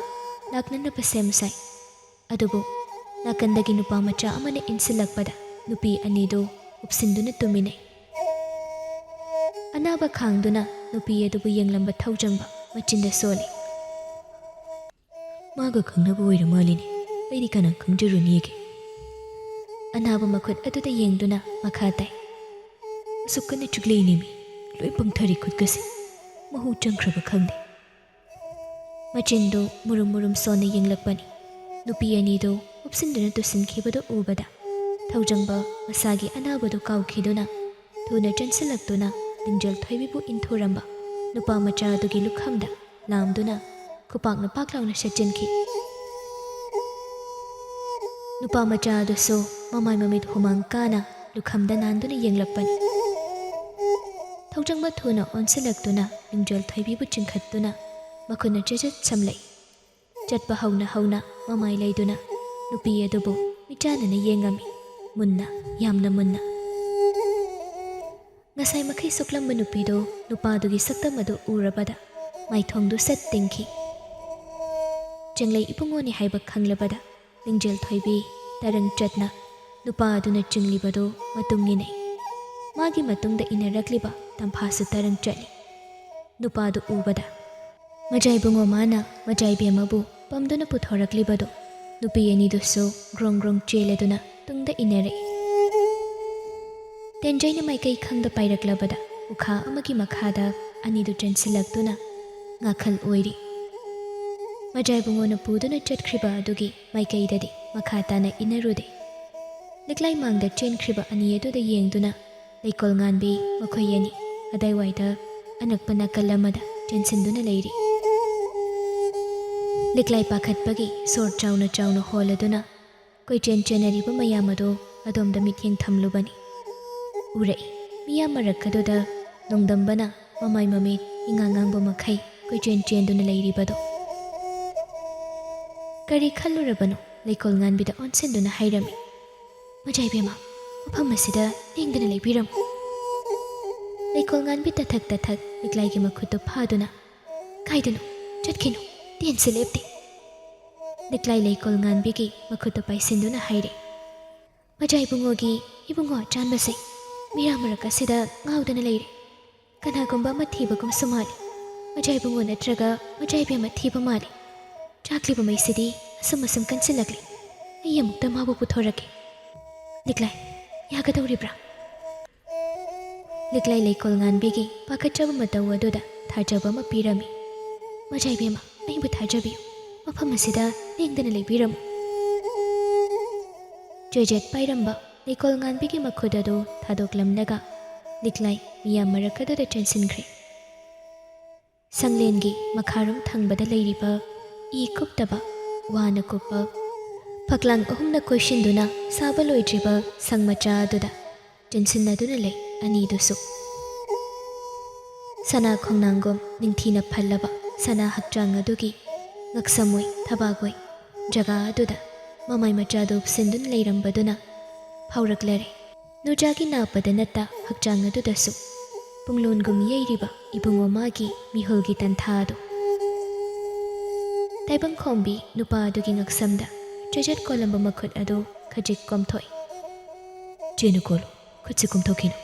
ꯂꯥꯛꯅꯅꯕ ꯁꯦꯝ ꯁꯥꯏ꯫ ꯑꯗꯨꯕꯨ ꯅꯥꯀꯟꯗꯒꯤ ꯅꯨꯄꯥ ꯃꯆꯥ ꯑꯃꯅ ꯏꯟꯁꯤꯜꯂꯛꯄꯗ ꯅꯨꯄꯤ ꯑꯅꯤꯗꯨ ꯎꯞꯁꯤꯟꯗꯨꯅ ꯇꯨꯃꯤꯟꯅꯩ꯫ ꯑꯅꯥꯕ ꯈꯥꯡꯗꯨꯅ ꯅꯨꯄꯤ ꯑꯗꯨꯕꯨ ꯌꯦꯡꯂꯝꯕ ꯊꯧꯖꯪꯕ ꯃꯆꯤꯟꯗ ꯁꯣꯜꯂꯤ, "ꯃꯥꯒ ꯈꯪꯅꯕ ꯑꯣꯏꯔ ꯃꯥꯜꯂꯤꯅꯦ, ꯑꯩꯗꯤ ꯀꯅꯥ ꯈꯪꯖꯔꯨꯅꯤꯒꯦ?" ꯑꯅꯥꯕ ꯃꯈꯨꯠ ꯑꯗꯨꯗ ꯌꯦꯡꯗꯨꯅ ꯃꯈꯥ ꯇꯥꯏ, "ꯑꯁꯨꯛ ꯀꯟꯅ ꯆꯤꯛꯂꯛꯏꯅꯦꯃꯤ, ꯂꯣꯏ ꯄꯪꯊꯔꯦ ꯈꯨꯠꯀꯁꯦ, ꯃꯍꯨ ꯆꯪꯈ꯭ꯔꯕ ꯈꯪꯗꯦ꯫" ꯃꯆꯤꯟꯗꯨ ꯃꯨꯔꯨꯝ ꯃꯨꯔꯨꯝ ꯁꯣꯟꯅ ꯌꯦꯡꯂꯛꯄꯅꯤ꯫ ꯅꯨꯄꯤ ꯑꯅꯤꯗꯨ ꯎꯞꯁꯤꯟꯗꯨꯅ ꯇꯨꯁꯤꯟꯈꯤꯕꯗꯨ ꯎꯕꯗ ꯊꯧꯖꯪꯕ ꯃꯁꯥꯒꯤ ꯑꯅꯥꯕꯗꯨ ꯀꯥꯎꯈꯤꯗꯨꯅ ꯊꯨꯅ ꯆꯦꯟꯁꯤꯜꯂꯛꯇꯨꯅ ꯂꯤꯡꯖꯦꯜ ꯊꯣꯏꯕꯤꯕꯨ ꯏꯟꯊꯨꯔꯝꯕ ꯅꯨꯄꯥ ꯃꯆꯥ ꯑꯗꯨꯒꯤ ꯂꯨꯈꯝꯗ ꯂꯥꯝꯗꯨꯅ ꯈꯨꯄꯥꯛꯅ ꯄꯥꯛ ꯂꯥꯎꯅ ꯁꯠꯆꯤꯟꯈꯤ꯫ ꯅꯨꯄꯥ ꯃꯆꯥ ꯑꯗꯨꯁꯨ ꯃꯃꯥꯏ ꯃꯃꯤꯠ ꯍꯨꯃꯥꯡ ꯀꯥꯅ ꯂꯨꯈꯝꯗ ꯅꯥꯟꯗꯨꯅ ꯌꯦꯡꯂꯛꯄꯅꯤ꯫ ꯊꯧꯖꯪꯕ ꯊꯨꯅ ꯑꯣꯟꯁꯤꯜꯂꯛꯇꯨꯅ ꯂꯤꯡꯖꯦꯜ ꯊꯣꯏꯕꯤꯕꯨ ꯆꯤꯡꯈꯠꯇꯨꯅ ꯃꯈꯨꯠꯅ ꯆꯦꯖꯠ ꯁꯝꯂꯛꯏ꯫ ꯆꯠꯄ ꯍꯧꯅ ꯍꯧꯅ ꯃꯃꯥꯏ ꯂꯩꯗꯨꯅ ꯅꯨꯄꯤ ꯑꯗꯨꯕꯨ ꯃꯤꯠꯆꯥꯟꯅꯅ ꯌꯦꯡꯉꯝꯃꯤ, ꯃꯨꯟꯅ, ꯌꯥꯝꯅ ꯃꯨꯟꯅ꯫ ꯉꯁꯥꯏ ꯃꯈꯩ ꯁꯣꯛꯂꯝꯕ ꯅꯨꯄꯤꯗꯨ ꯅꯨꯄꯥꯗꯨꯒꯤ ꯁꯛꯇꯝ ꯑꯗꯨ ꯎꯔꯕꯗ ꯃꯥꯏꯊꯣꯡꯗꯨ ꯁꯠ ꯇꯤꯡꯈꯤ꯫ ꯆꯦꯡꯂꯩ ꯏꯕꯨꯡꯉꯣꯅꯤ ꯍꯥꯏꯕ ꯈꯪꯂꯕꯗ ꯂꯤꯡꯖꯦꯜ ꯊꯣꯏꯕꯤ ꯇꯔꯪ ꯆꯠꯅ ꯅꯨꯄꯥ ꯑꯗꯨꯅ ꯆꯤꯡꯂꯤꯕꯗꯨ ꯃꯇꯨꯡ ꯏꯟꯅꯩ꯫ ꯃꯥꯒꯤ ꯃꯇꯨꯡꯗ ꯏꯟꯅꯔꯛꯂꯤꯕ ꯇꯝꯐꯥꯁꯨ ꯇꯔꯪ ꯆꯠꯂꯤ꯫ ꯅꯨꯄꯥꯗꯨ ꯎꯕꯗ ꯃꯖꯥꯏꯕꯨꯡꯉꯣ ꯃꯥꯅ ꯃꯖꯥꯏꯕꯦꯝꯃꯕꯨ ꯄꯝꯗꯨꯅ ꯄꯨꯊꯣꯔꯛꯂꯤꯕꯗꯨ ꯅꯨꯄꯤ ꯑꯅꯤꯗꯨꯁꯨ ꯒ꯭ꯔꯣꯡ ꯒ꯭ꯔꯣꯡ ꯆꯦꯜꯂꯗꯨꯅ ꯇꯨꯡꯗ ꯏꯟꯅꯔꯛꯏ꯫ ꯇꯦꯟꯖꯩꯅ ꯃꯥꯏꯀꯩ ꯈꯪꯗ ꯄꯥꯏꯔꯛꯂꯕꯗ ꯎꯈꯥ ꯑꯃꯒꯤ ꯃꯈꯥꯗ ꯑꯅꯤꯗꯨ ꯆꯦꯟꯁꯤꯜꯂꯛꯇꯨꯅ ꯉꯥꯈꯜ ꯑꯣꯏꯔꯤ꯫ ꯃꯖꯥꯏꯕꯨꯡꯉꯣꯅ ꯄꯨꯗꯨꯅ ꯆꯠꯈ꯭ꯔꯤꯕ ꯑꯗꯨꯒꯤ ꯃꯥꯏꯀꯩꯗꯗꯤ ꯃꯈꯥ ꯇꯥꯅ ꯏꯟꯅꯔꯨꯗꯦ꯫ ꯂꯤꯛꯂꯥꯏ ꯃꯥꯡꯗ ꯆꯦꯟꯈ꯭ꯔꯤꯕ ꯑꯅꯤ ꯑꯗꯨꯗ ꯌꯦꯡꯗꯨꯅ ꯂꯩꯀꯣꯜ ꯉꯥꯟꯕꯤ ꯃꯈꯣꯏ ꯑꯅꯤ ꯑꯗꯥꯏꯋꯥꯏꯗ ꯑꯅꯛꯄ ꯅꯥꯀꯜ ꯑꯃꯗ ꯆꯦꯟꯁꯤꯟꯗꯨꯅ ꯂꯩꯔꯤ꯫ ꯂꯤꯛꯂꯥꯏ ꯄꯥꯈꯠꯄꯒꯤ ꯁꯣꯔ ꯆꯥꯎꯅ ꯆꯥꯎꯅ ꯍꯣꯜꯂꯗꯨꯅ ꯀꯣꯏꯆꯦꯟ ꯆꯦꯟꯅꯔꯤꯕ ꯃꯌꯥꯝ ꯑꯗꯨ ꯑꯗꯣꯝꯗ ꯃꯤꯠꯌꯦꯡ ꯊꯝꯂꯨꯕꯅꯤ꯫ ꯎꯔꯛꯏ, ꯃꯤꯌꯥꯝ ꯃꯔꯛ ꯑꯗꯨꯗ ꯅꯣꯡꯗꯝꯕꯅ ꯃꯃꯥꯏ ꯃꯃꯤꯠ ꯏꯉꯥꯡ ꯉꯥꯡꯕ ꯃꯈꯩ ꯀꯣꯏꯆꯦꯟ ꯆꯦꯟꯗꯨꯅ ꯂꯩꯔꯤꯕꯗꯨ꯫ ꯀꯔꯤ ꯈꯜꯂꯨꯔꯕꯅꯣ? ꯂꯩꯀꯣꯜ ꯉꯥꯟꯕꯤꯗ ꯑꯣꯟꯁꯤꯟꯗꯨꯅ ꯍꯥꯏꯔꯝꯃꯤ, "ꯃꯖꯥꯏꯕꯦꯝꯃ, ꯃꯐꯝ ꯑꯁꯤꯗ ꯂꯦꯡꯗꯅ ꯂꯩꯕꯤꯔꯝꯃꯨ"꯫ ꯂꯩꯀꯣꯜ ꯉꯥꯟꯕꯤ ꯇꯊꯛ ꯇꯊꯛ ꯂꯤꯛꯂꯥꯏꯒꯤ ꯃꯈꯨꯠꯇꯨ ꯐꯥꯗꯨꯅ, "ꯀꯥꯏꯗꯅꯣ? ꯆꯠꯈꯤꯅꯨ, ꯇꯦꯟꯁꯤ ꯂꯦꯞꯇꯦ"꯫ ꯂꯤꯛꯂꯥꯏ ꯂꯩꯀꯣꯜ ꯉꯥꯟꯕꯤꯒꯤ ꯃꯈꯨꯠꯇꯨ ꯄꯥꯏꯁꯤꯟꯗꯨꯅ ꯍꯥꯏꯔꯦ, "ꯃꯖꯥꯏꯕꯨꯡꯉꯣꯒꯤ ꯏꯕꯨꯡꯉꯣ ꯑꯆꯥꯟꯕꯁꯦ ꯃꯤꯔꯥ ꯃꯔꯛ ꯑꯁꯤꯗ ꯉꯥꯎꯗꯨꯅ ꯂꯩꯔꯦ꯫ ꯀꯅꯥꯒꯨꯝꯕ ꯑꯃ ꯊꯤꯕꯒꯨꯝꯁꯨ ꯃꯥꯜꯂꯤ꯫ ꯃꯖꯥꯏꯕꯨꯡꯉꯣ ꯅꯠꯇ꯭ꯔꯒ ꯃꯖꯥꯏꯕꯦꯝꯃ ꯊꯤꯕ ꯃꯥꯜꯂꯤ꯫ ꯆꯥꯛꯂꯤꯕ ꯃꯩꯁꯤꯗꯤ ꯑꯁꯨꯝ ꯑꯁꯨꯝ ꯀꯟꯁꯤꯜꯂꯛꯂꯤ꯫ ꯑꯩ ꯑꯃꯨꯛꯇ ꯃꯥꯕꯨ ꯄꯨꯊꯣꯔꯛꯀꯦ"꯫ ꯂꯤꯛꯂꯥꯏ, ꯌꯥꯒꯗꯧꯔꯤꯕ꯭ꯔꯥ? ꯂꯤꯛꯂꯥꯏ ꯂꯩꯀꯣꯜ ꯉꯥꯟꯕꯤꯒꯤ ꯄꯥꯈꯠꯆꯕ ꯃꯇꯧ ꯑꯗꯨꯗ ꯊꯥꯖꯕ ꯑꯃ ꯄꯤꯔꯝꯃꯤ꯫ "ꯃꯖꯥꯏꯕꯦꯝꯃ, ꯑꯩꯕꯨ ꯊꯥꯖꯕꯤꯌꯨ꯫ ꯃꯐꯝ ꯑꯁꯤꯗ ꯂꯦꯡꯗꯅ ꯂꯩꯕꯤꯔꯝꯃꯨ"꯫ ꯆꯦꯖꯦꯠ ꯄꯥꯏꯔꯝꯕ ꯂꯩꯀꯣꯜ ꯉꯥꯟꯕꯤꯒꯤ ꯃꯈꯨꯠ ꯑꯗꯨ ꯊꯥꯗꯣꯛꯂꯝꯂꯒ ꯂꯤꯛꯂꯥꯏ ꯃꯤꯌꯥꯝ ꯃꯔꯛ ꯑꯗꯨꯗ ꯆꯦꯟꯁꯤꯟꯈ꯭ꯔꯦ꯫ ꯁꯪꯂꯦꯟꯒꯤ ꯃꯈꯥꯔꯣꯝ ꯊꯪꯕꯗ ꯂꯩꯔꯤꯕ ꯏ ꯀꯨꯞꯇꯕ, ꯋꯥꯅ ꯀꯨꯞꯄ, ꯐꯛꯂꯥꯡ ꯑꯍꯨꯝꯅ ꯀꯣꯏꯁꯤꯟꯗꯨꯅ ꯁꯥꯕ ꯂꯣꯏꯗ꯭ꯔꯤꯕ ꯁꯪ ꯃꯆꯥ ꯑꯗꯨꯗ ꯆꯤꯟꯁꯤꯟꯅꯗꯨꯅ ꯂꯩ ꯑꯅꯤꯗꯨꯁꯨ꯫ ꯁꯅꯥ ꯈꯣꯡꯅꯥꯡꯒꯨꯝ ꯅꯤꯡꯊꯤꯅ ꯐꯜꯂꯕ ꯁꯅꯥ ꯍꯛꯆꯥꯡ ꯑꯗꯨꯒꯤ ꯉꯛꯁꯝꯑꯣꯏ ꯊꯕꯥꯛꯑꯣꯏ ꯖꯒꯥ ꯑꯗꯨꯗ ꯃꯃꯥꯏ ꯃꯆꯥꯗꯨ ꯎꯞꯁꯤꯟꯗꯨꯅ ꯂꯩꯔꯝꯕꯗꯨꯅ ꯐꯥꯎꯔꯛꯂꯔꯦ꯫ ꯅꯨꯖꯥꯒꯤ ꯅꯥꯄꯗ ꯅꯠꯇ ꯍꯛꯆꯥꯡ ꯑꯗꯨꯗꯁꯨ ꯄꯨꯡꯂꯣꯟꯒꯨꯝ ꯌꯩꯔꯤꯕ ꯏꯕꯨꯡꯉꯣ ꯃꯥꯒꯤ ꯃꯤꯍꯨꯜꯒꯤ ꯇꯟꯊꯥ ꯑꯗꯨ꯫ ꯇꯥꯏꯕꯪꯈꯣꯝꯕꯤ ꯅꯨꯄꯥ ꯑꯗꯨꯒꯤ ꯉꯛꯁꯝꯗ ꯆꯩꯖꯠ ꯀꯣꯜꯂꯝꯕ ꯃꯈꯨꯠ ꯑꯗꯨ ꯈꯖꯤꯛ ꯀꯣꯝꯊꯣꯛꯏ꯫ "ꯆꯦꯅꯨ ꯀꯣꯜꯂꯨ, ꯈꯨꯠꯁꯤ ꯀꯣꯝꯊꯣꯛꯈꯤꯅꯨ꯫"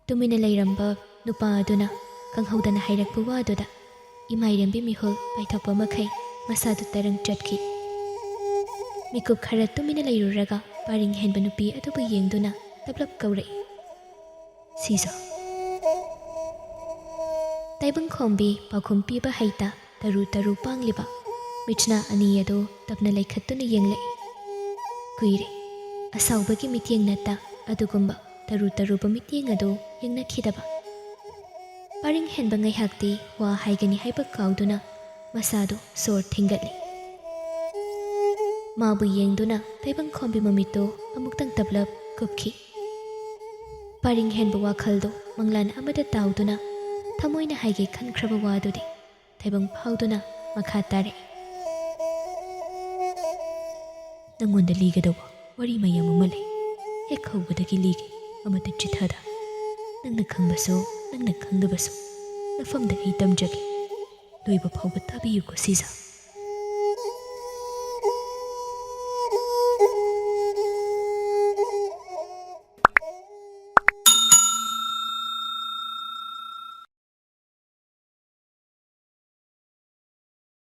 ꯇꯨꯃꯤꯟꯅ ꯂꯩꯔꯝꯕ ꯅꯨꯄꯥ ꯑꯗꯨꯅ ꯈꯪꯍꯧꯗꯅ ꯍꯥꯏꯔꯛꯄ ꯋꯥꯗꯨꯗ ꯏꯃꯥꯏꯔꯦꯝꯕꯤ ꯃꯤꯍꯨꯜ ꯄꯥꯏꯊꯣꯛꯄ ꯃꯈꯩ ꯃꯁꯥꯗꯨ ꯇꯔꯪ ꯆꯠꯈꯤ꯫ ꯃꯤꯀꯨꯞ ꯈꯔ ꯇꯨꯃꯤꯟꯅ ꯂꯩꯔꯨꯔꯒ ꯄꯥꯔꯤꯡ ꯍꯦꯟꯕ ꯅꯨꯄꯤ ꯑꯗꯨꯕꯨ ꯌꯦꯡꯗꯨꯅ ꯇꯞꯂꯞ ꯀꯧꯔꯛꯏ, "ꯁꯤꯖ꯫" ꯇꯥꯏꯕꯪꯈꯣꯝꯕꯤ ꯄꯥꯎꯈꯨꯝ ꯄꯤꯕ ꯍꯩꯇ ꯇꯔꯨ ꯇꯔꯨ ꯄꯥꯡꯂꯤꯕ ꯃꯤꯠꯁꯅꯥ ꯑꯅꯤ ꯑꯗꯨ ꯇꯞꯅ ꯂꯩꯈꯠꯇꯨꯅ ꯌꯦꯡꯂꯛꯏ꯫ ꯀꯨꯏꯔꯦ ꯑꯁꯥꯎꯕꯒꯤ ꯃꯤꯠꯌꯦꯡ ꯅꯠꯇ ꯑꯗꯨꯒꯨꯝꯕ ꯇꯔꯨ ꯇꯔꯨꯕ ꯃꯤꯠꯌꯦꯡ ꯑꯗꯨ ꯌꯦꯡꯅꯈꯤꯗꯕ꯫ ꯄꯔꯤꯡ ꯍꯦꯟꯕ ꯉꯥꯏꯍꯥꯛꯇꯤ ꯋꯥ ꯍꯥꯏꯒꯅꯤ ꯍꯥꯏꯕ ꯀꯥꯎꯗꯨꯅ ꯃꯁꯥꯗꯨ ꯁꯣꯔ ꯊꯤꯡꯒꯠꯂꯤ꯫ ꯃꯥꯕꯨ ꯌꯦꯡꯗꯨꯅ ꯇꯥꯏꯕꯪꯈꯣꯝꯕꯤ ꯃꯃꯤꯠꯇꯨ ꯑꯃꯨꯛꯇꯪ ꯇꯞꯂꯞ ꯀꯨꯞꯈꯤ꯫ ꯄꯔꯤꯡ ꯍꯦꯟꯕ ꯋꯥꯈꯜꯗꯨ ꯃꯪꯂꯥꯟ ꯑꯃꯗ ꯇꯥꯎꯗꯨꯅ ꯊꯃꯣꯏꯅ ꯍꯥꯏꯒꯦ ꯈꯟꯈ꯭ꯔꯕ ꯋꯥꯗꯨꯗꯤ ꯇꯥꯏꯕꯪ ꯐꯥꯎꯗꯨꯅ ꯃꯈꯥ ꯇꯥꯔꯛꯏ꯫ "ꯅꯪꯉꯣꯟꯗ ꯂꯤꯒꯗꯧꯕ ꯋꯥꯔꯤ ꯃꯌꯥꯝ ꯑꯃ ꯂꯩ꯫ ꯍꯦꯛ ꯍꯧꯕꯗꯒꯤ ꯂꯤꯒꯦ, ꯑꯃꯠꯇ ꯆꯤꯊꯗ꯫ ꯅꯪꯅ ꯈꯪꯕꯁꯨ, ꯅꯪꯅ ꯈꯪꯗꯕꯁꯨ ꯅꯐꯝꯗ ꯑꯩ ꯇꯝꯖꯒꯦ꯫ ꯂꯣꯏꯕ ꯐꯥꯎꯕ ꯇꯥꯕꯤꯌꯨꯀꯣ ꯁꯤꯖ꯫"